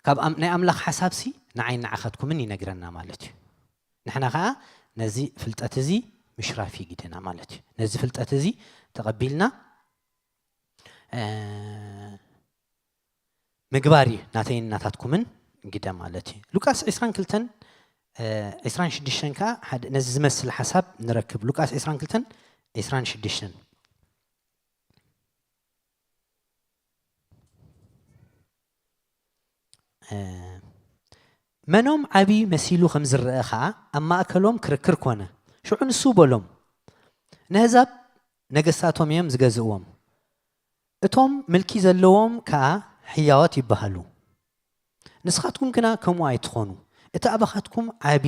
ካብ ኣም- ናይ ኣምላኽ ሓሳብሲ ንዓይ ንዓኻትኩምን ይነግረና ማለት እዩ። ንሕና ኸዓ ነዚ ፍልጠት እዚ ምሽራፍ እዩ ግደና ማለት እዩ። ነዚ ፍልጠት እዚ ተቐቢልና እ፣ ምግባር እዩ ናተይን ናታትኩምን ግደ ማለት እዩ። ሉቃስ ዕስራን ክልተን እ፣ ዕስራን ሽዱሽተን ከዓ ሓደ ነዚ ዝመስል ሓሳብ ንረክብ። ሉቃስ ዕስራን ክልተን ዕስራን ሽዱሽተን እ፣ መኖም ዓቢ መሲሉ ከም ዝረአ ኸዓ ኣብ ማእከሎም ክርክር ኮነ። ሽዑ ንሱ በሎም፣ ነህዛብ ነገስታቶም እዮም ዝገዝእዎም፣ እቶም ምልኪ ዘለዎም ከኣ ሕያዎት ይበሃሉ። ንስኻትኩም ግና ከምኡ ኣይትኾኑ። እቲ ኣባኻትኩም ዓቢ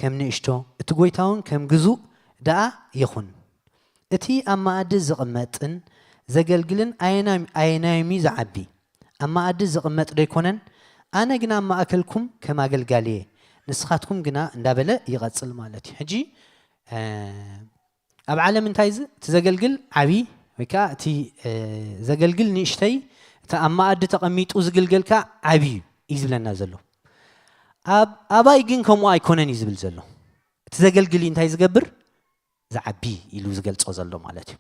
ከም ንእሽቶ፣ እቲ ጐይታውን ከም ግዙእ ደኣ ይኹን። እቲ ኣብ መኣዲ ዝቕመጥን ዘገልግልን ኣየናይ ኣየናይምዩ ዝዓቢ? ኣብ መኣዲ ዝቕመጥ ዶ ኣይኮነን? ኣነ ግና ኣብ ማእከልኩም ከም ኣገልጋሊ እየ፣ ንስኻትኩም ግና እንዳበለ ይቐጽል ማለት እዩ። ሕጂ ኣብ ዓለም እንታይ እዚ እቲ ዘገልግል ዓብዪ ወይ ከዓ እቲ ዘገልግል ንእሽተይ እቲ ኣብ መኣዲ ተቐሚጡ ዝግልገል ከዓ ዓብዪ እዩ ዝብለና ዘሎ። ኣብ ኣባይ ግን ከምኡ ኣይኮነን እዩ ዝብል ዘሎ። እቲ ዘገልግል እዩ እንታይ ዝገብር? ዝዓቢ ኢሉ ዝገልጾ ዘሎ ማለት እዩ።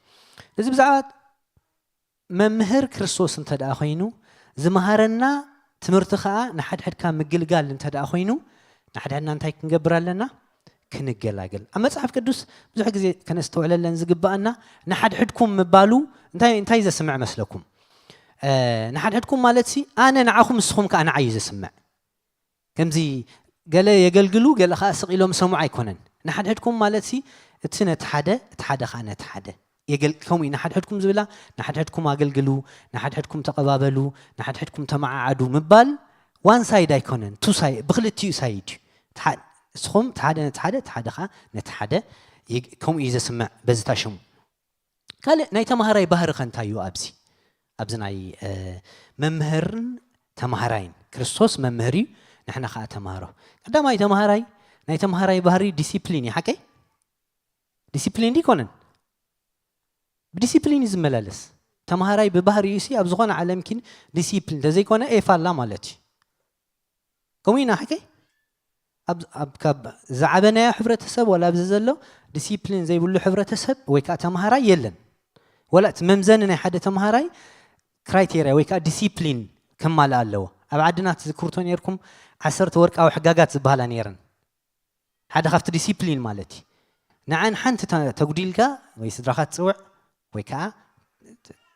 እዚ ብዛዕባ መምህር ክርስቶስ እንተ ደኣ ኮይኑ ዝመሃረና ትምህርቲ ከዓ ንሓድሕድካ ምግልጋል እንተ ደኣ ኮይኑ ንሓድሕድና እንታይ ክንገብር ኣለና? ክንገላገል። ኣብ መጽሓፍ ቅዱስ ብዙሕ ግዜ ከነስተውዕለለን ዝግባኣና ንሓድሕድኩም ምባሉ እንታይ እንታይ ዘስምዕ መስለኩም? ንሓድሕድኩም ማለት ሲ ኣነ ንዓኹም ንስኹም ከዓ ንዓይ እዩ ዘስምዕ። ከምዚ ገለ የገልግሉ ገለ ከዓ ስቕ ኢሎም ሰምዑ ኣይኮነን። ንሓድሕድኩም ማለት ሲ እቲ ነቲ ሓደ እቲ ሓደ ከዓ ነቲ ሓደ ከምኡ እዩ ንሓድሕድኩም ዝብላ ንሓድሕድኩም ኣገልግሉ፣ ንሓድሕድኩም ተቐባበሉ፣ ንሓድሕድኩም ተመዓዓዱ ምባል ዋን ሳይድ ኣይኮነን፣ ቱ ሳይ ብክልቲኡ ሳይድ እዩ። ንስኹም እቲ ሓደ ነቲ ሓደ እቲ ሓደ ከዓ ነቲ ሓደ ከምኡ እዩ ዘስምዕ በዚ ታሽሙ። ካልእ ናይ ተምሃራይ ባህሪ ከ እንታይ እዩ ኣብዚ ኣብዚ ናይ መምህርን ተምሃራይን? ክርስቶስ መምህር እዩ፣ ንሕና ከዓ ተምሃሮ። ቀዳማይ ተምሃራይ ናይ ተምሃራይ ባህሪ ዲሲፕሊን እዩ። ሓቀይ? ዲሲፕሊን ዲ ይኮነን ብዲሲፕሊን እዩ ዝመላለስ። ተምሃራይ ብባህሪኡ ሲ ኣብ ዝኾነ ዓለም ኪን ዲሲፕሊን እንተዘይኮነ ኤፋላ ማለት እዩ። ከምኡ ኢና ሓቀይ? ኣብ- ኣብ- ካብ ዝዓበናዮ ሕብረተሰብ ዋላ ኣብዚ ዘሎ ዲሲፕሊን ዘይብሉ ሕብረተሰብ ወይ ከዓ ተምሃራይ የለን። ዋላ እቲ መምዘኒ ናይ ሓደ ተምሃራይ ክራይቴርያ ወይ ከዓ ዲሲፕሊን ከማልእ ኣለዎ። ኣብ ዓድና ትዝክርቶ ነርኩም ዓሰርተ ወርቃዊ ሕጋጋት ዝበሃላ ነይረን። ሓደ ካብቲ ዲሲፕሊን ማለት እዩ። ንዓን ሓንቲ ተ- ተጉዲልካ ወይ ስድራኻ ትፅውዕ ወይ ከዓ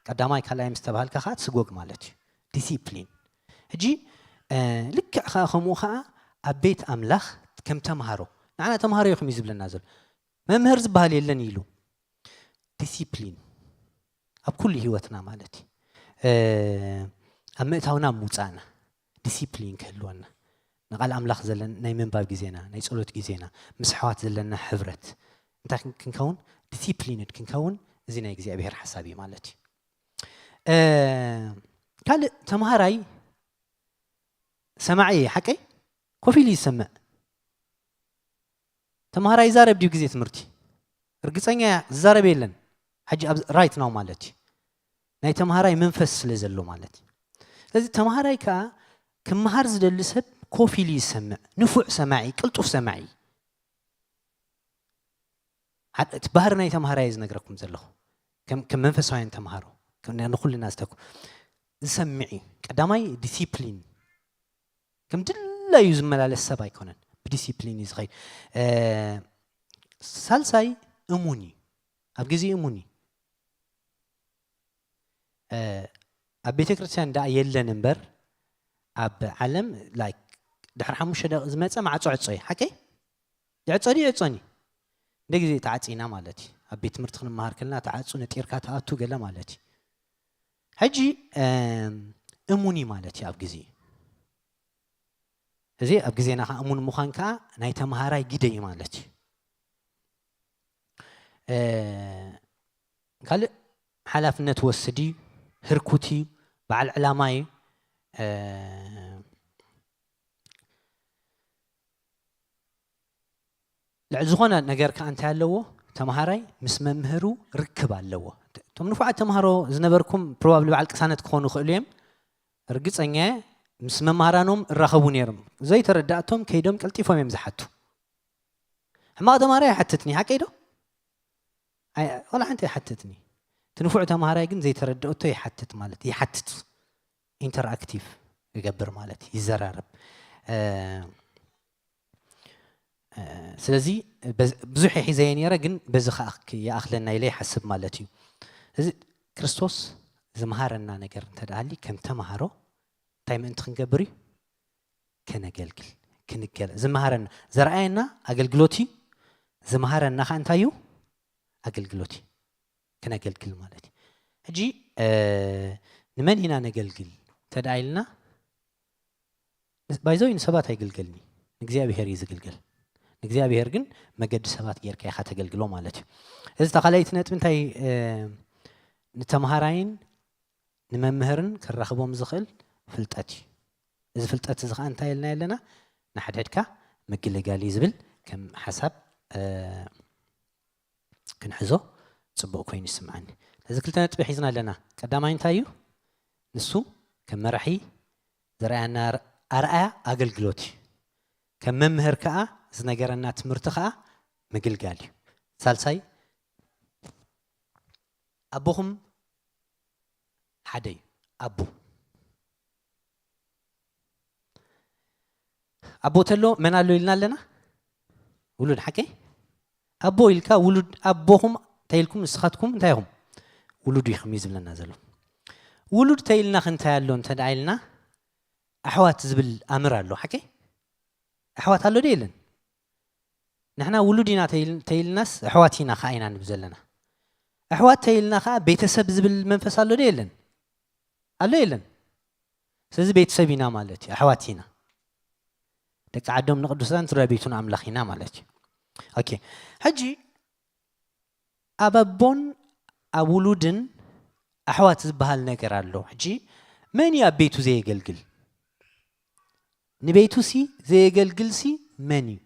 ቀዳማይ ካልኣይ ምስ ተባሃልካ ከዓ ትስጎግ ማለት እዩ። ዲሲፕሊን። ሕጂ ልክዕ ከዓ ከምኡ ከዓ ኣብ ቤት ኣምላኽ ከም ተምሃሮ ንዓና ተምሃሮ ኢኹም እዩ ዝብለና ዘሎ። መምህር ዝበሃል የለን ኢሉ ዲሲፕሊን ኣብ ኩሉ ህይወትና ማለት እዩ። ኣብ ምእታውና ኣብ ምውፃእና ዲሲፕሊን ክህልወና ንቃል ኣምላኽ ዘለና ናይ ምንባብ ግዜና ናይ ፀሎት ግዜና ምስ ኣሕዋት ዘለና ሕብረት እንታይ ክንከውን ዲሲፕሊንድ ክንከውን እዚ ናይ እግዚኣብሔር ሓሳብ እዩ ማለት እዩ። ካልእ ተምሃራይ ሰማዒ ሓቀይ ኮፍ ኢሉ ይሰምዕ። ተምሃራይ ይዛረብ ድዩ ግዜ ትምህርቲ? ርግጸኛ እያ፣ ዝዛረብ የለን። ሕጂ ኣብ right now ማለት እዩ። ናይ ተምሃራይ መንፈስ ስለ ዘሎ ማለት እዩ። ስለዚ ተምሃራይ ከኣ ክመሃር ዝደሊ ሰብ ኮፍ ኢሉ ይሰምዕ፣ ንፉዕ ሰማዒ፣ ቅልጡፍ ሰማዒ። ሓደ እቲ ባህሪ ናይ ተምሃራይ ዝነግረኩም ዘለኹ። ከም ከም መንፈሳውያን ተምሃሮ፣ ከም ንኹልና ዝተኩ ዝሰምዕ እዩ። ቀዳማይ ዲሲፕሊን፣ ከም ድላዩ ዝመላለስ ሰብ ኣይኮነን፣ ብዲሲፕሊን እዩ ዝኸይድ። ሳልሳይ እሙን እዩ፣ ኣብ ግዜ እሙን እዩ። ኣብ ቤተ ክርስቲያን ደኣ የለን እምበር፣ ኣብ ዓለም like ድሕሪ ሓሙሽተ ደቂ ዝመፀ ማዕፆ ዕፆ እዩ። ሓቀይ? ይዕፆ ድዩ? ይዕፆን እዩ። እንደ ግዜ ተዓፂና ማለት እዩ። ኣብ ቤት ትምህርቲ ክንመሃር ከለና ተዓፁ፣ ነጢርካ ተኣቱ ገለ ማለት እዩ። ሕጂ እሙን እዩ ማለት እዩ ኣብ ግዜ። እዚ ኣብ ግዜና ከዓ እሙን ምዃን ከዓ ናይ ተምሃራይ ግደ እዩ ማለት እዩ። ካልእ ሓላፍነት ወስድ እዩ፣ ህርኩት እዩ፣ በዓል ዕላማ እዩ። ልዕሊ ዝኾነ ነገር ከዓ እንታይ ኣለዎ? ተምሃራይ ምስ መምህሩ ርክብ ኣለዎ። እቶም ንፉዓት ተምሃሮ ዝነበርኩም ፕሮባብሊ በዓል ቅሳነት ክኾኑ ይኽእሉ እዮም። ርግፀኛ ምስ መምሃራኖም እራኸቡ ነይሮም። ዘይተረዳእቶም ከይዶም ቀልጢፎም እዮም ዝሓቱ። ሕማቕ ተምሃራይ ኣይሓትትኒ፣ ሓቀይ ዶ? ቆላ ሓንቲ ኣይሓትትኒ። እቲ ንፉዕ ተምሃራይ ግን ዘይተረድኦቶ ይሓትት ማለት ይሓትት፣ ኢንተርኣክቲቭ ይገብር ማለት ይዘራረብ። ስለዚ ብዙሕ ሒዘየ ነይረ፣ ግን በዚ ከዓ ይኣኽለና ኢለ ይሓስብ ማለት እዩ። እዚ ክርስቶስ ዝመሃረና ነገር እንተደኣሊ ከም ተምሃሮ እንታይ ምእንቲ ክንገብር እዩ? ከነገልግል፣ ክንገለ ዝመሃረና፣ ዘርኣየና ኣገልግሎት እዩ። ዝመሃረና ከዓ እንታይ እዩ? ኣገልግሎት እዩ። ክነገልግል ማለት እዩ። ሕጂ ንመን ኢና ነገልግል እንተደኣ ኢልና፣ ባይዘወይ ንሰባት ኣይግልገልን እዩ፣ ንእግዚኣብሔር እዩ ዝግልገል። ንእግዚኣብሔር ግን መገዲ ሰባት ጌርካ ኢኻ ተገልግሎ ማለት እዩ። እዚ እታ ካልኣይቲ ነጥቢ እንታይ፣ ንተምሃራይን ንመምህርን ከራኽቦም ዝኽእል ፍልጠት እዩ። እዚ ፍልጠት እዚ ከዓ እንታይ ኢልና ኣለና? ንሓድሕድካ ምግልጋል እዩ ዝብል ከም ሓሳብ ክንሕዞ ፅቡቕ ኮይኑ ይስምዓኒ። እዚ ክልተ ነጥቢ ሒዝና ኣለና። ቀዳማይ እንታይ እዩ? ንሱ ከም መራሒ ዘርኣየና ኣርኣያ ኣገልግሎት እዩ። ከም መምህር ከዓ ዝነገረና ትምህርቲ ከዓ ምግልጋል እዩ። ሳልሳይ ኣቦኹም ሓደ እዩ። ኣቦ ኣቦ ተሎ መን ኣሎ ኢልና ኣለና? ውሉድ ሓቀይ? ኣቦ ኢልካ ውሉድ ኣቦኹም ተይልኩም ንስኻትኩም እንታይ ኢኹም? ውሉድ ኢኹም እዩ ዝብለና ዘሎ። ውሉድ ተይልና ክንታይ ኣሎ እንተ ደኣ ኢልና ኣሕዋት ዝብል ኣምር ኣሎ ሓቀይ? ኣሕዋት ኣሎ ዶ የለን? ንሕና ውሉድ ኢና ተይልናስ ኣሕዋት ኢና ከዓ ኢና ንብል ዘለና። ኣሕዋት ተይልና ከዓ ቤተሰብ ዝብል መንፈስ ኣሎ ዶ የለን? ኣሎ የለን? ስለዚ ቤተሰብ ኢና ማለት እዩ፣ ኣሕዋት ኢና። ደቂ ዓዶም ንቅዱሳን ስድራ ቤቱ ንኣምላኽ ኢና ማለት እዩ። ኦኬ፣ ሕጂ ኣብ ኣቦን ኣብ ውሉድን ኣሕዋት ዝበሃል ነገር ኣሎ። ሕጂ መን እዩ ኣብ ቤቱ ዘየገልግል? ንቤቱ ሲ ዘየገልግል ሲ መን እዩ?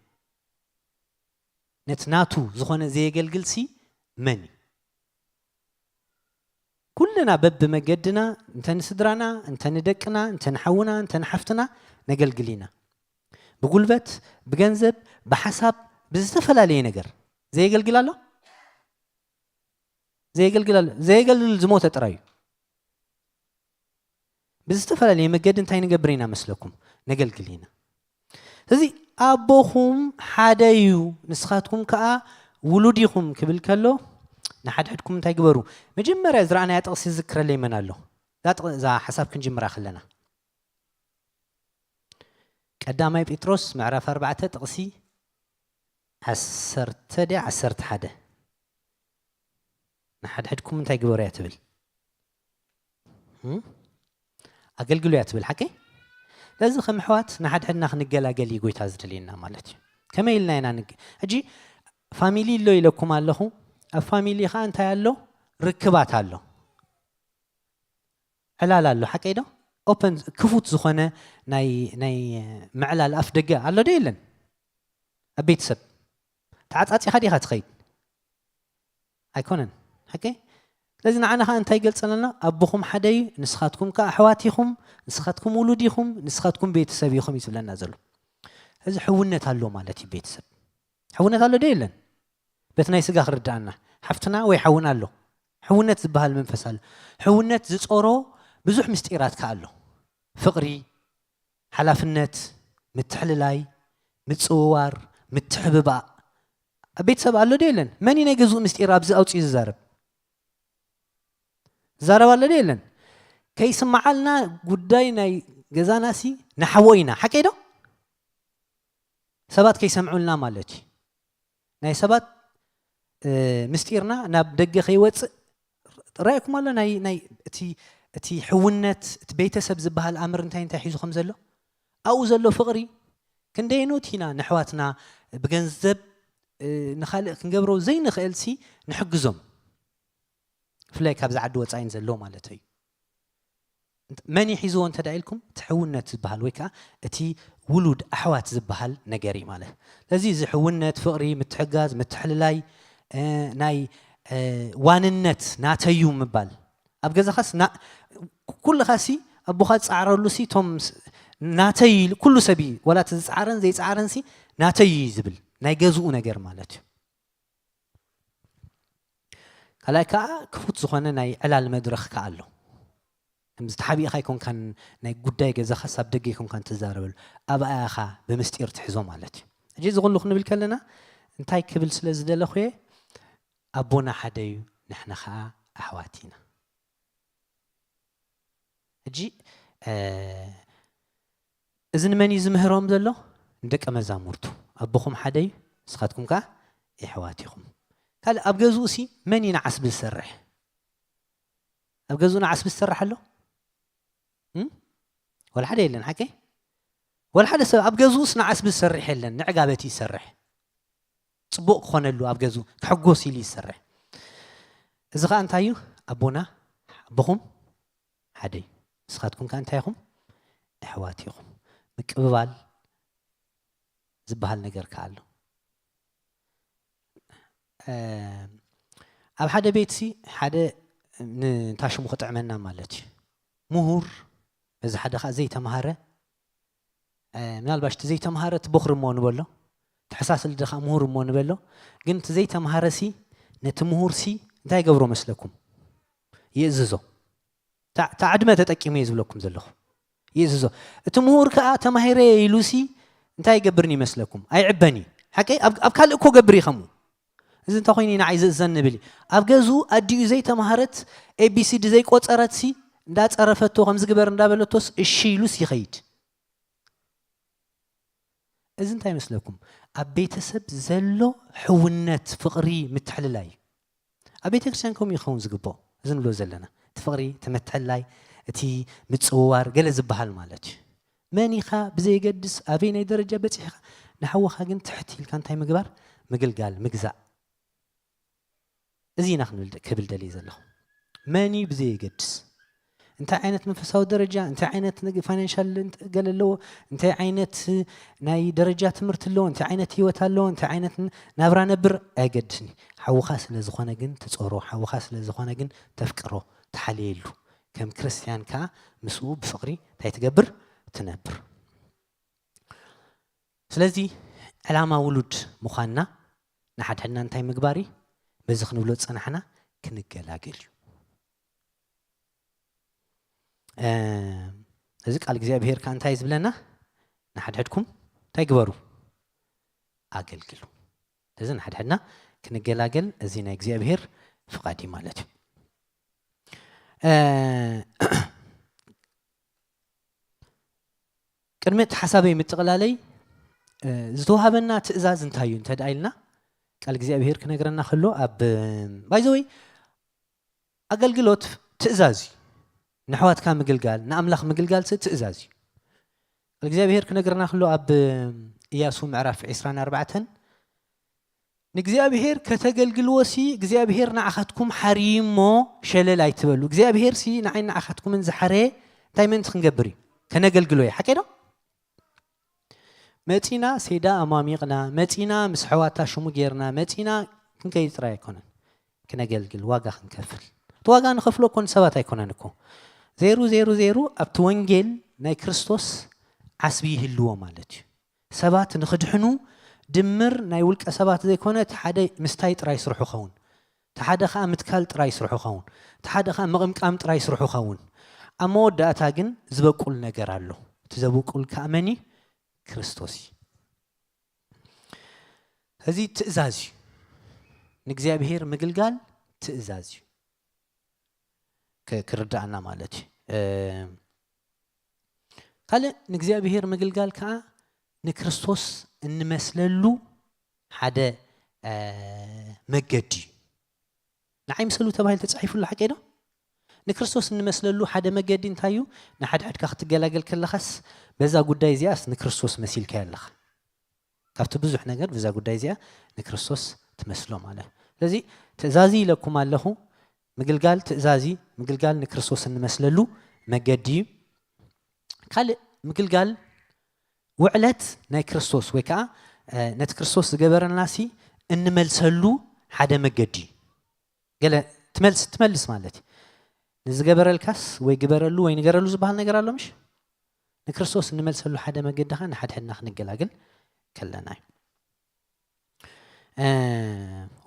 ነቲ ናቱ ዝኾነ ዘየገልግል ሲ መን እዩ? ኩልና በብመገድና እንተ ንስድራና፣ እንተ ንደቅና፣ እንተ ንሓውና፣ እንተ ንሓፍትና ነገልግል ኢና። ብጉልበት፣ ብገንዘብ፣ ብሓሳብ፣ ብዝተፈላለየ ነገር ዘየገልግል ኣሎ? ዘየገልግል ኣሎ? ዘየገልግል ዝሞተ ጥራይ እዩ። ብዝተፈላለየ መገዲ እንታይ ንገብር ኢና መስለኩም? ነገልግል ኢና። ስለዚ ኣቦኹም ሓደ እዩ፣ ንስኻትኩም ከኣ ውሉድ ኢኹም ክብል ከሎ ንሓድሕድኩም እንታይ ግበሩ? መጀመርያ ዝረኣናያ ጥቕሲ ዝዝክረለይ መን ኣሎ? እዛ ጥቕ- እዛ ሓሳብ ክንጅምራ ከለና ቀዳማይ ጴጥሮስ ምዕራፍ ኣርባዕተ ጥቕሲ ዓሰርተ ድያ ዓሰርተ ሓደ ንሓድሕድኩም እንታይ ግበሩ እያ ትብል? እም? ኣገልግሉ እያ ትብል ሓቀይ? ስለዚ ከም ኣሕዋት ንሓድሕድና ክንገላገል እዩ ጎይታ ዝደልየና ማለት እዩ። ከመይ ኢልና ኢና ንግ ሕጂ ፋሚሊ ኣሎ ኢለኩም ኣለኹ። ኣብ ፋሚሊ ከዓ እንታይ ኣሎ? ርክባት ኣሎ፣ ዕላል ኣሎ። ሓቀይ ዶ? ኦፐን ክፉት ዝኾነ ናይ ናይ ምዕላል ኣፍ ደገ ኣሎ ዶ የለን? ኣብ ቤተሰብ ተዓጻጺኻ ዲኻ ትኸይድ? ኣይኮነን። ሓቂ? ስለዚ ንዓና ኸዓ እንታይ ይገልጸልና? ኣቦኹም ሓደ እዩ፣ ንስኻትኩም ከኣ ኣሕዋት ኢኹም፣ ንስኻትኩም ውሉድ ኢኹም፣ ንስኻትኩም ቤተሰብ ኢኹም እዩ ዝብለና ዘሎ። እዚ ሕውነት ኣሎ ማለት እዩ ቤተሰብ። ሕውነት ኣሎ ዶ የለን? በቲ ናይ ስጋ ክርድኣና። ሓፍትና ወይ ሓውና ኣሎ። ሕውነት ዝበሃል መንፈስ ኣሎ። ሕውነት ዝጾሮ ብዙሕ ምስጢራት ከኣ ኣሎ። ፍቕሪ፣ ሓላፍነት፣ ምትሕልላይ፣ ምጽውዋር፣ ምትሕብባእ። ኣብ ቤተሰብ ኣሎ ዶ የለን? መን እዩ ናይ ገዝኡ ምስጢር ኣብዚ ኣውጺኡ ዝዛረብ? ዝዛረብ ኣሎ ዶ የለን? ከይስምዓልና ጉዳይ ናይ ገዛናሲ ንሓዎ ኢና። ሓቀይ ዶ? ሰባት ከይሰምዑልና ማለት እዩ። ናይ ሰባት፣ እ፣ ምስጢርና ናብ ደገ ከይወጽእ ርኣይኩም ኣሎ? ናይ፣ ናይ እቲ፣ እቲ ሕውነት፣ እቲ ቤተሰብ ዝበሃል ኣምር እንታይ፣ እንታይ ሒዙ ከም ዘሎ? ኣብኡ ዘሎ ፍቕሪ ክንደየኖት ኢና ንኣሕዋትና ብገንዘብ፣ እ፣ ንኻልእ ክንገብሮ ዘይንኽእልሲ ንሕግዞም። ብፍላይ ካብዚ ዓዲ ወጻኢን ዘሎ ማለት እዩ። መን እዩ ሒዝዎ እንተ ደኣ ኢልኩም፣ እቲ ሕውነት ዝበሃል ወይ ከኣ እቲ ውሉድ ኣሕዋት ዝበሃል ነገር እዩ ማለት። ስለዚ እዚ ሕውነት፣ ፍቕሪ፣ ምትሕጋዝ፣ ምትሕልላይ፣ እ፣ ናይ፣ እ፣ ዋንነት ናተዩ ምባል። ኣብ ገዛኻስ ና-፣ ኩልኻሲ ኣቦኻ ዝጸዓረሉሲ እቶም ስ-፣ ናተይ ኢሉ ኩሉ ሰብ እዩ፣ ዋላ እቲ ዝጸዓረን ዘይጸዓረንሲ ናተይ እዩ ዝብል፣ ናይ ገዝኡ ነገር ማለት እዩ። ካልኣይ ከኣ ክፉት ዝኾነ ናይ ዕላል መድረኽ ከኣ ኣሎ። ከምዚ ተሓቢእኻ ኣይኮንካን፣ ናይ ጉዳይ ገዛኻስ ኣብ ደገ ኣይኮንካን ትዛረበሉ። ኣብኣ ኢኻ ብምስጢር ትሕዞ ማለት እዩ። ሕጂ እዚ ኩሉ ክንብል ከለና እንታይ ክብል ስለ ዝደለኹ እየ፣ ኣቦና ሓደ እዩ፣ ንሕና ከኣ ኣሕዋት ኢና። ሕጂ፣ እ፣ እዚ ንመን እዩ ዝምህሮም ዘሎ? ንደቀ መዛሙርቱ። ኣቦኹም ሓደ እዩ፣ ንስኻትኩም ከኣ የሕዋት ኢኹም። ካልእ ኣብ ገዝኡሲ መን እዩ ንዓስቢ ዝሰርሕ? ኣብ ገዝኡ ንዓስቢ ዝሰርሕ ኣሎ? እም? ወላ ሓደ የለን፣ ሓቀይ? ወላ ሓደ ሰብ ኣብ ገዝኡስ ንዓስቢ ዝሰርሕ የለን፣ ንዕጋበት እዩ ዝሰርሕ። ጽቡቕ ክኾነሉ ኣብ ገዝኡ ክሕጎስ ኢሉ ይሰርሕ። እዚ ኸኣ እንታይ እዩ? ኣቦና፣ ኣቦኹም ሓደ እዩ። ንስኻትኩም ከኣ እንታይ ኢኹም? ኣሕዋት ኢኹም። ምቅብባል ዝበሃል ነገር ከኣ ኣሎ። እ፣ ኣብ ሓደ ቤትሲ ሓደ ን-፣ እንታ ሽሙ ክጥዕመና ማለት እዩ። ምሁር፣ በዚ ሓደ ኸኣ ዘይተምሃረ፣ እ፣ ምናልባሽ እቲ ዘይተምሃረ እቲ ቦኽሪ እሞ ንበሎ፣ እቲ ሕሳስ ልደ ኸኣ ምሁር እሞ ንበሎ። ግን እቲ ዘይተምሃረሲ ነቲ ምሁርሲ እንታይ ይገብሮ መስለኩም? ይእዝዞ። እታ፣ እታ ዕድመ ተጠቂሙ እየ ዝብለኩም ዘለኹ። ይእዝዞ። እቲ ምሁር ከኣ ተማሂረ እየ ኢሉሲ እንታይ ይገብርን ይመስለኩም? ኣይዕበን እዩ። ሓቀይ? ኣብ፣ ኣብ ካልእ እኮ ገብር እዩ ከምኡ። እዚ እንተ ኾይኑ ንዓይ ዝእዘን ንብል እዩ። ኣብ ገዝኡ ኣዲኡ ዘይተማሃረት ኤ ቢ ሲ ዲ ዘይቆጸረትሲ እንዳጸረፈቶ ከምዚ ግበር እንዳበለቶስ እሺ ኢሉስ ይኸይድ። እዚ እንታይ ይመስለኩም? ኣብ ቤተሰብ ዘሎ ሕውነት፣ ፍቕሪ፣ ምትሕልላይ እዩ። ኣብ ቤተ ክርስቲያን ከምኡ ይኸውን ዝግብኦ። እዚ ንብሎ ዘለና። እቲ ፍቕሪ፣ እቲ ምትሕልላይ፣ እቲ ምጽውዋር፣ ገለ ዝበሃል ማለት እዩ። መን ኢኻ ብዘየገድስ፣ ኣበይ ናይ ደረጃ በጺሕኻ፣ ንሓውኻ ግን ትሕት ኢልካ እንታይ ምግባር? ምግልጋል፣ ምግዛእ። እዚ ኢና ክንብል ደ-፣ ክብል ደልየ ዘለኹ። መን እዩ ብዘየገድስ? እንታይ ዓይነት መንፈሳዊ ደረጃ፣ እንታይ ዓይነት ንግ-፣ ፋይናንሻል እንት-፣ ገለ ኣለዎ፣ እንታይ ዓይነት ናይ ደረጃ ትምህርቲ ኣለዎ፣ እንታይ ዓይነት ህይወት ኣለዎ፣ እንታይ ዓይነት ን-፣ ናብራ ነብር ኣየገድስን እዩ። ሓውኻ ስለ ዝኾነ ግን ትጾሮ፣ ሓውኻ ስለ ዝኾነ ግን ተፍቅሮ፣ ትሓልየሉ። ከም ክርስትያን ከኣ ምስኡ ብፍቕሪ እንታይ ትገብር? ትነብር። ስለዚ ዕላማ ውሉድ ምዃንና ንሓድሕድና እንታይ ምግባር እዩ? በዚ ክንብሎ ዝጸናሕና ክንገላገል እዩ። እ፣ እዚ ቃል እግዚኣብሔር ከኣ እንታይ ዝብለና? ንሓድሕድኩም እንታይ ግበሩ? ኣገልግሉ። ስለዚ ንሓድሕድና ክንገላገል እዚ ናይ እግዚኣብሔር ፍቓድ እዩ ማለት እዩ። እ፣ ቅድሚ እቲ ሓሳበይ ምጥቕላለይ፣ እ፣ ዝተዋህበና ትእዛዝ እንታይ እዩ እንተ ደኣ ኢልና፣ ቃል እግዚኣብሔር ክነግረና ከሎ ኣብ፣ by the way፣ ኣገልግሎት ትእዛዝ እዩ። ንኣሕዋትካ ምግልጋል፣ ንኣምላኽ ምግልጋል ሲ ትእዛዝ እዩ። ቃል እግዚኣብሔር ክነግረና ከሎ ኣብ ኢያሱ ምዕራፍ ዕስራን ኣርባዕተን፣ ንእግዚኣብሔር ከተገልግልዎ ሲ እግዚኣብሔር ንዓኻትኩም ሓርዩ እሞ ሸለል ኣይትበሉ። እግዚኣብሔር ሲ ንዓይን ንዓኻትኩምን ዝሓረየ እንታይ ምእንቲ ክንገብር እዩ? ከነገልግሎ እዩ። ሓቀይ ዶ? መጺና ሴዳ ኣማሚቕና፣ መጺና ምስ ኣሕዋታ ሽሙ ጌርና፣ መጺና ክንከይድ ጥራይ ኣይኮነን። ክነገልግል፣ ዋጋ ክንከፍል። እቲ ዋጋ ንኸፍሎ እኮ ንሰባት ኣይኮነን እኮ። ዜሩ፣ ዜሩ፣ ዜሩ ኣብቲ ወንጌል ናይ ክርስቶስ ዓስቢ ይህልዎ ማለት እዩ። ሰባት ንኽድሕኑ ድምር ናይ ውልቀ ሰባት ዘይኮነ፣ እቲ ሓደ ምስታይ ጥራይ ስርሑ ኸውን። እቲ ሓደ ኸኣ ምትካል ጥራይ ስርሑ ኸውን። እቲ ሓደ ኸኣ ምቕምቃም ጥራይ ስርሑ ኸውን። ኣብ መወዳእታ ግን ዝበቁል ነገር ኣሎ። እቲ ዘብቁል ከኣ መን እዩ? ክርስቶስ እዩ። እዚ ትእዛዝ እዩ። ንእግዚኣብሔር ምግልጋል ትእዛዝ እዩ። ክ-፣ ክርድኣና ማለት እዩ። እ፣ ካልእ ንእግዚኣብሔር ምግልጋል ከኣ ንክርስቶስ እንመስለሉ ሓደ፣ እ፣ መገዲ እዩ። ንዓይ ምሰሉ ተባሂሉ ተጻሒፉ ኣሎ፣ ሓቀይ ዶ? ንክርስቶስ እንመስለሉ ሓደ መገዲ እንታይ እዩ? ንሓድሕድካ ክትገላገል ከለኻስ በዛ ጉዳይ እዚኣስ ንክርስቶስ መሲልካዮ ኣለኻ። ካብቲ ብዙሕ ነገር ብዛ ጉዳይ እዚኣ ንክርስቶስ ትመስሎ ማለት። ስለዚ ትእዛዚ ኢለኩም ኣለኹ። ምግልጋል ትእዛዚ፣ ምግልጋል ንክርስቶስ እንመስለሉ መገዲ እዩ። ካልእ ምግልጋል ውዕለት ናይ ክርስቶስ ወይ ከዓ፣ እ፣ ነቲ ክርስቶስ ዝገበረልናሲ እንመልሰሉ ሓደ መገዲ እዩ። ገለ ትመልስ፣ ትመልስ ማለት እዩ። ንዝገበረልካስ ወይ ግበረሉ ወይ ንገረሉ ዝበሃል ነገር ኣሎ ምሽ? ንክርስቶስ እንመልሰሉ ሓደ መገዲ ኸኣ ንሓድሕድና ክንገላገል ከለና እዩ። እ፣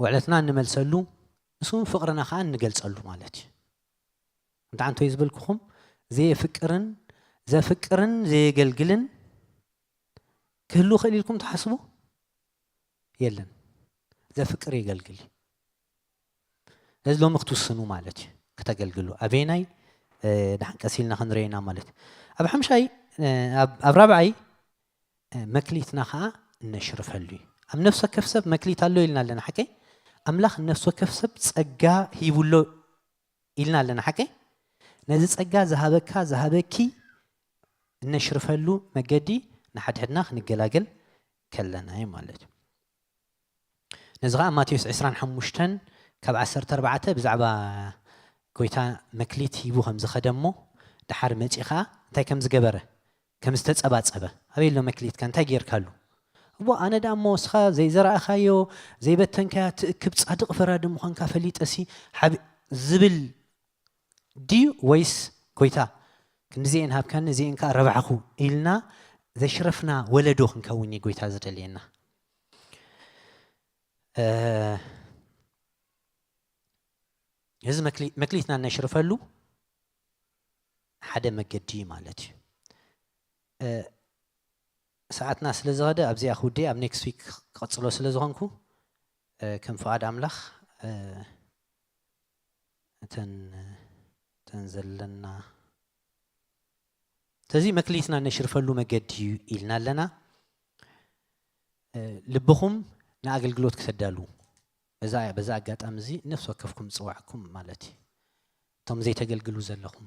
ውዕለትና እንመልሰሉ፣ ንሱ እውን ፍቕርና ኸኣ እንገልጸሉ ማለት እዩ። እንታይ ኣንቶይ ዝበልኩኹም፣ ዘየፍቅርን ዘፍቅርን ዘየገልግልን ክህሉ ይኽእል ኢልኩም ትሓስቡ? የለን። ዘፍቅር የገልግል እዩ። ነዚ ሎሚ ክትውስኑ ማለት እዩ፣ ከተገልግሉ። ኣበየናይ፣ እ፣ ደሓን ቀስ ኢልና ክንሪኦ ኢና ማለት እዩ። ኣብ ሓምሻይ፣ እ፣ ኣብ፣ ኣብ ራብዓይ፣ እ፣ መክሊትና ኸኣ እነሽርፈሉ እዩ። ኣብ ነፍሲ ወከፍ ሰብ መክሊት ኣሎ ኢልና ኣለና፣ ሓቀይ? ኣምላኽ ነፍሲ ወከፍ ሰብ ጸጋ ሂቡሎ ኢልና ኣለና፣ ሓቀይ? ነዚ ጸጋ ዝሃበካ፣ ዝሃበኪ እነሽርፈሉ መገዲ ንሓድሕድና ክንገላገል ከለና እዩ ማለት እዩ። ነዚ ኸኣ ማቴዎስ ዕስራን ሓሙሽተን ካብ ዓሰርተ ኣርባዕተ ብዛዕባ ጎይታ መክሊት ሂቡ ከም ዝኸደ እሞ፣ ደሓር መጺኡ ኸኣ እንታይ ከም ዝገበረ፣ ከም ዝተጸባጸበ። ኣበይ ኣሎ መክሊትካ? እንታይ ጌርካሉ? እሞ ኣነ ደኣ እሞ እስኻ ዘይዘራእኻዮ፣ ዘይበተንካያ ትእክብ ጻድቕ ፈራዲ ምዃንካ ፈሊጠሲ፣ ሓብ-፣ ዝብል ድዩ ወይስ ጎይታ ክንዲዚኤን ሃብካኒ እዚኤን ከኣ ረባሕኹ ኢልና ዘሽረፍና ወለዶ ክንከውን እዩ ጎይታ ዝደልየና። እ፣ እዚ መክሊ-፣ መክሊትና እነሽርፈሉ ሓደ መገዲ ማለት እዩ። እ፣ ሰዓትና ስለ ዝኸደ ኣብዚኣ ክውድእ፣ ኣብ ኔክስት ዊክ ክቐጽሎ ስለ ዝኾንኩ፣ እ፣ ከም ፍቓድ ኣምላኽ፣ እ፣ እተን፣ እተን ዘለና፣ ስለዚ መክሊትና ነሽርፈሉ መገዲ እዩ ኢልና ኣለና። እ፣ ልብኹም ንኣገልግሎት ክተዳልዉ፣ በዛ፣ በዛ ኣጋጣሚ እዚ ነፍሲ ወከፍኩም ዝጽዋዕኩም ማለት እዩ። እቶም ዘይተገልግሉ ዘለኹም፣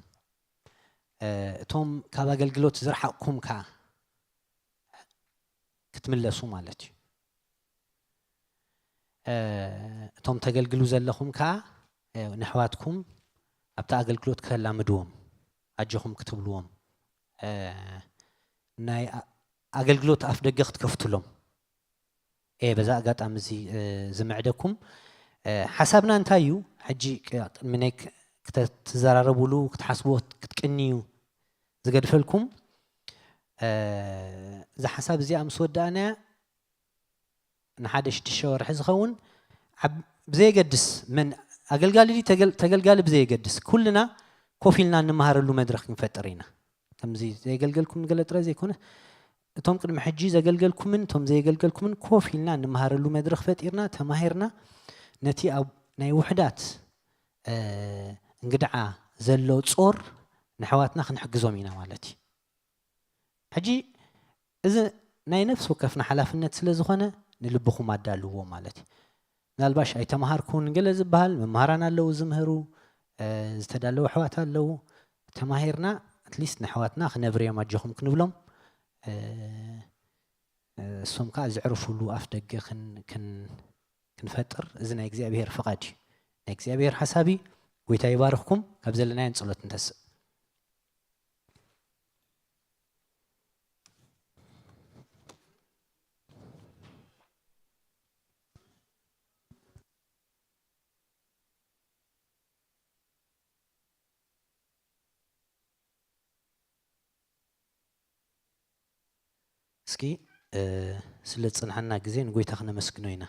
እ፣ እቶም ካብ ኣገልግሎት ዝረሓቕኩም ከኣ ክትምለሱ ማለት እዩ። እ፣ እቶም ተገልግሉ ዘለኹም ከኣ፣ እ፣ ነሕዋትኩም ኣብቲ ኣገልግሎት ከተላምድዎም፣ ኣጆኹም ክትብልዎም፣ እ፣ ናይ ኣ-፣ ኣገልግሎት ኣፍ ደገ ክትከፍቱሎም። እ፣ በዛ ኣጋጣሚ እዚ፣ እ፣ ዝምዕደኩም፣ እ፣ ሓሳብና እንታይ እዩ? ሕጂ ቅ-፣ ቅድሚ ናይ ክ-፣ ክተ-፣ ክትዘራረቡሉ፣ ክትሓስብዎ፣ ክትቅንዩ ዝገድፈልኩም፣ እ፣ እዛ ሓሳብ እዚኣ ምስ ወዳእናያ፣ ንሓደ ሽዱሽተ ወርሒ ዝኸውን፣ ኣብ-፣ ብዘየገድስ መን ኣገልጋሊ ድዩ ተገል-፣ ተገልጋሊ ብዘየገድስ፣ ኩልና ኮፍ ኢልና እንመሃረሉ መድረኽ ክንፈጥር ኢና። ከምዚ ዘየገልገልኩም ገለ ጥራይ ዘይኮነ፣ እቶም ቅድሚ ሕጂ ዘገልገልኩምን እቶም ዘየገልገልኩምን ኮፍ ኢልና እንመሃረሉ መድረኽ ፈጢርና፣ ተማሂርና፣ ነቲ ኣብ ናይ ውሑዳት፣ እ፣ እንግድዓ ዘሎ ጾር ንኣሕዋትና ክንሕግዞም ኢና ማለት እዩ። ሕጂ እዚ ናይ ነፍሲ ወከፍና ሓላፍነት ስለ ዝኾነ፣ ንልብኹም ኣዳልውዎ ማለት እዩ። ምናልባሽ ኣይተምሃርኩን ገለ ዝበሃል፣ መምሃራን ኣለዉ ዝምህሩ፣ እ፣ ዝተዳለዉ ኣሕዋት ኣለዉ፣ ተማሂርና፣ ኣትሊስት ንኣሕዋትና ክነብርዮም ኣጆኹም ክንብሎም፣ እ፣ እ፣ እሶም ከኣ ዘዕርፉሉ ኣፍ ደገ ክን-፣ ክን-፣ ክንፈጥር፣ እዚ ናይ እግዚኣብሔር ፍቓድ እዩ። ናይ እግዚኣብሔር ሓሳብ እዩ። ጎይታ ይባርኽኩም። ካብ ዘለናዮ ንጸሎት ንተስእ። እስኪ ስለ ዝጸንሓና ግዜ ንጎይታ ክነመስግኖ ኢና።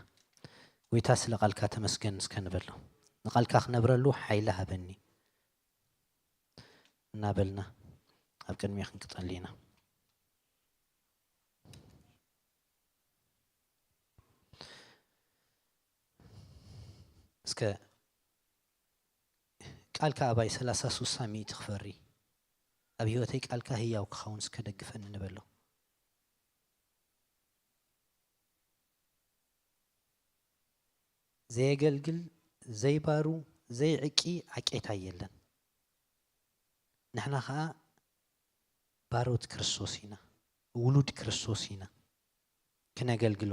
ጎይታ ስለ ቃልካ ተመስገን እስከ ንበሎ። ንቃልካ ክነብረሉ ሓይሊ ሃበኒ እናበልና ኣብ ቅድሚ ክንቅጸል ኢና። እስከ ቃልካ ኣባይ ሰላሳ ሱሳ ሚእቲ ክፈሪ ኣብ ህይወተይ ቃልካ ህያው ክኸውን እስከ ደግፈኒ ንበሎ። ዘየገልግል ዘይባሩ ዘይዕቂ ዓቄታ የለን። ንሕና ኸዓ ባሮት ክርስቶስ ኢና፣ ውሉድ ክርስቶስ ኢና። ክነገልግሎ